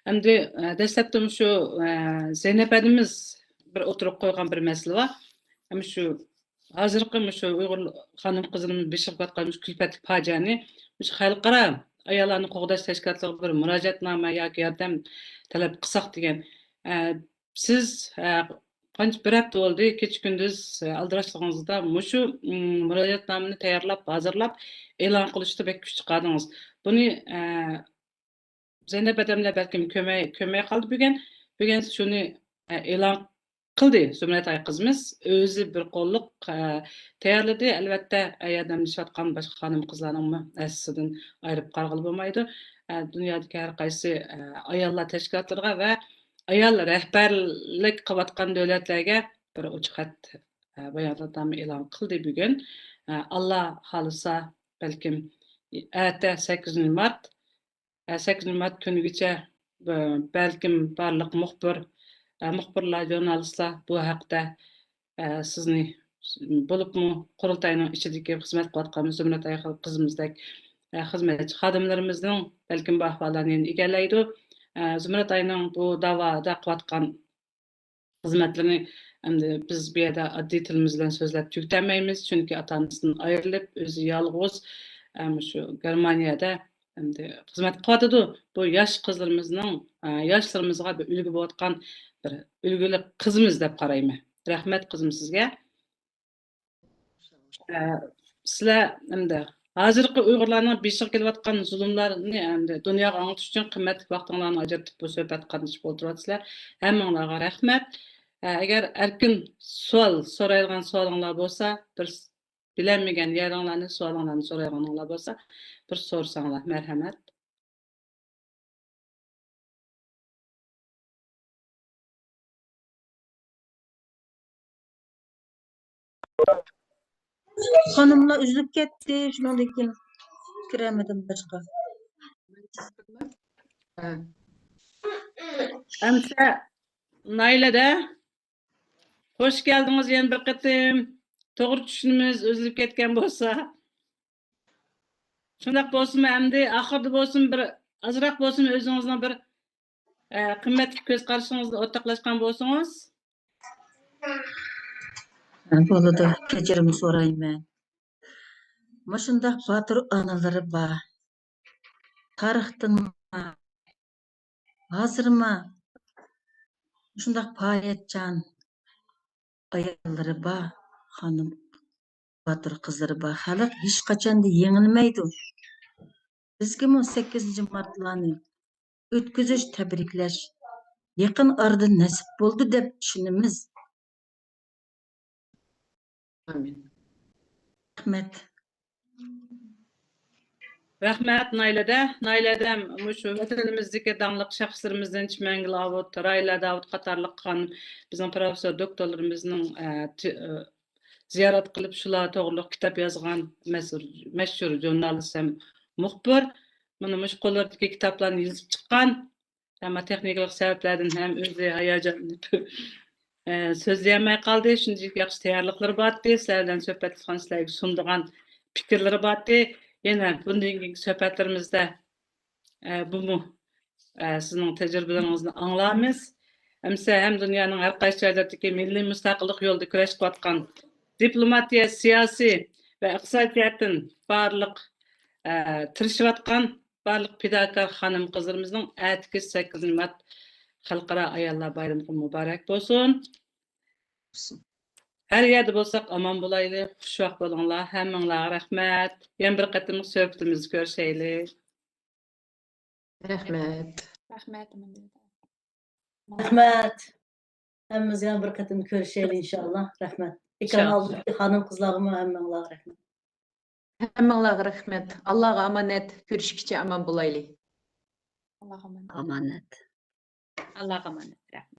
ئەمدى، ئە، دەسلەپتە مۇشۇ، ئە، زەينەپ ھەدىمىز بىر ئوتتۇرىغا قويغان بىر مەسىلە بار. ئەمما شۇ ھازىرقى مۇشۇ ئۇيغۇر خانىم-قىزلىرىمىز بېشىغا كېلىۋاتقان مۇشۇ كۈلپەتلىك پاجىئەنى مۇشۇ خەلقئارا ئاياللارنى قوغداش تەشكىلاتلىرىغا بىر مۇراجىئەتنامە ياكى ياردەم تەلەپ قىلساق دېگەن. ئە، سىز، ئە، قانچە بىر ھەپتە بولدى، كېچە-كۈندۈز، ئە، ئالدىراشلىقىڭىزدا مۇشۇ، ئىم، مۇراجىئەتنامىنى تەييارلاپ، ھازىرلاپ، ئېلان قىلىشتا بەك كۈچ چىقاردىڭىز. بۇنى، ئە، زەينەپ ھەدەملەر بەلكىم كۆرمەي، كۆرمەي قالدى بۈگۈن. بۈگۈن شۇنى، ئە، ئېلان قىلدى زۇمرەت ئاي قىزىمىز. ئۆزى بىر قوللۇق، ئە، تەييارلىدى. ئەلۋەتتە، ئە، ياردەملىشىۋاتقان باشقا خانىم-قىزلارنىڭمۇ ھەسسىسىدىن ئايرىپ قارىغىلى بولمايدۇ. ئە، دۇنيادىكى ھەر قايسى، ئە، ئاياللار تەشكىلاتلىرىغا ۋە ئايال رەھبەرلىك قىلىۋاتقان دۆلەتلەرگە بىر ئوچۇق خەت، ئە، باياناتنامە ئېلان قىلدى بۈگۈن. ئە، ئاللا خالىسا، بەلكىم ئەتە، سەككىزىنچى مارت، ئە، سەككىزىنچى مارت كۈنىگىچە، بە-، بەلكىم بارلىق مۇخبىر، ئە، مۇخبىرلار، ژۇرنالىستلار بۇ ھەقتە، ئە، سىزنى، بولۇپمۇ قۇرۇلتاينىڭ ئىچىدىكى خىزمەت قىلىۋاتقان زۇمرەت ئاي قىزىمىزدەك، ئە، خىزمەتچى خادىملىرىمىزنىڭ بەلكىم بۇ ئەھۋاللارنى يەنە ئىگىلەيدۇ. ئە، زۇمرەت ئاينىڭ بۇ داۋادا قىلىۋاتقان خىزمەتلىرىنى ئەمدى بىز بۇ يەردە ئاددىي تىلىمىز بىلەن سۆزلەپ تۈگىتەلمەيمىز، چۈنكى ئاتا-ئانىسىدىن ئايرىلىپ، ئۆزى يالغۇز، ئە، مۇشۇ گېرمانىيەدە ئەمدى خىزمەت قىلىۋاتىدۇ. بۇ ياش قىزلىرىمىزنىڭ، ئە، ياشلىرىمىزغا بىر ئۈلگە بولۇۋاتقان بىر ئۈلگىلىك قىزىمىز دەپ قارايمەن. رەھمەت قىزىم سىزگە. ئە، سىلەر ئەمدى ھازىرقى ئۇيغۇرلارنىڭ بېشىغا كېلىۋاتقان زۇلۇملارنى ئەمدى دۇنياغا ئاڭلىتىش ئۈچۈن قىممەتلىك ۋاقتىڭلارنى ئاجرىتىپ بۇ سۆھبەتكە قاتنىشىپ ئولتۇرۇۋاتىسىلەر. ھەممىڭلارغا رەھمەت. ئە، ئەگەر ئەركىن سوئال سورايدىغان سوئالىڭلار بولسا، بىر س-، بىلەلمىگەن يېرىڭلارنى، سوئالىڭلارنى سورايدىغىنىڭلار بولسا، بىر سورىساڭلار. مەرھەمەت. خانىملار ئۈزۈلۈپ كەتتى، شۇنىڭدىن كېيىن كىرەلمىدىم باشقا. ئەمسە نايلەدە. خوش كەلدىڭىز يەنە بىر قېتىم. توغرا چۈشىنىمىز، ئۈزۈلۈپ كەتكەن بولسا. شۇنداق بولسىمۇ ئەمدى ئاخىرىدا بولسىمۇ بىر ئازراق بولسىمۇ ئۆزىڭىزنىڭ بىر، ئە، قىممەتلىك كۆز قارىشىڭىزنى ئورتاقلاشقان بولسىڭىز. بولىدۇ، كەچۈرۈم سورايمەن. مۇشۇنداق باتۇر ئانىلىرى بار. تارىختىنمۇ، ھازىرمۇ مۇشۇنداق پائالىيەتچان ئاياللىرى بار، خانىم باتۇر قىزلىرى بار. خەلق ھېچقاچان يېڭىلمەيدۇ. بىزگىمۇ سەككىزىنچى مارتلارنى ئۆتكۈزۈش، تەبرىكلەش يېقىن ئارىدا نەسىپ بولىدۇ دەپ ئىشىنىمىز. ئامىن. رەھمەت. رەھمەت نايلەدە. نايلەدە مۇشۇ ۋەتىنىمىزدىكى داڭلىق شەخسلىرىمىزدىن چىمەنگۈل ئاۋۇت، راھىلە داۋۇت قاتارلىق قىلغان بىزنىڭ پروفېسسور دوكتورلىرىمىزنىڭ، ئە، تى-، ئە، زىيارەت قىلىپ، شۇلار توغرىلىق كىتاب يازغان مەسئۇل، مەشھۇر ژۇرنالىست ھەم مۇخبىر. مانا مۇشۇ قوللىرىدىكى كىتابلارنى يېزىپ چىققان. ئەمما تېخنىكىلىق سەۋەبلەردىن ھەم ئۆزى ھاياجانلىنىپ، ئە، سۆزلىيەلمەي قالدى. شۇنچىلىك ياخشى تەييارلىقلىرى بارتتى. سىلەر بىلەن سۆھبەتلەشكەن، سىلەرگە سۇنىدىغان پىكىرلىرى بارتتى. يەنە بۇندىن كېيىنكى سۆھبەتلىرىمىزدە، ئە، بۇمۇ، ئە، سىزنىڭ تەجرىبىلىرىڭىزنى ئاڭلارمىز. ئەمسە ھەم دۇنيانىڭ ھەر قايسى جايلىرىدىكى مىللىي مۇستەقىللىق يولىدا كۈرەش قىلىۋاتقان دىپلوماتىيە، سىياسىي ۋە ئىقتىسادىي جەھەتتىن بارلىق، ئە، تىرىشىۋاتقان بارلىق پىداكار خانىم-قىزلىرىمىزنىڭ ئەتىكى سەككىزىنچى مارت خەلقئارا ئاياللار بايرىمى مۇبارەك بولسۇن. ھەر يەردە بولساق ئامان بولايلى، خۇشۋاق بولۇڭلار، ھەممىڭلارغا رەھمەت. يەنە بىر قېتىملىق سۆھبىتىمىزدە كۆرۈشەيلى. رەھمەت. رەھمەت. رەھمەت. ھەممىمىز يەنە بىر قېتىم كۆرۈشەيلى، ئىنشاللا. رەھمەت. ئېكران ئالدىدىكى خانىم-قىزلارغىمۇ ھەممىڭلارغا رەھمەت. ھەممىڭلارغا رەھمەت. ئاللاغا ئامانەت. كۆرۈشكىچە ئامان بولايلى. ئاللاغا ئامانەت. ئامانەت. ئاللاغا ئامانەت. رەھمەت.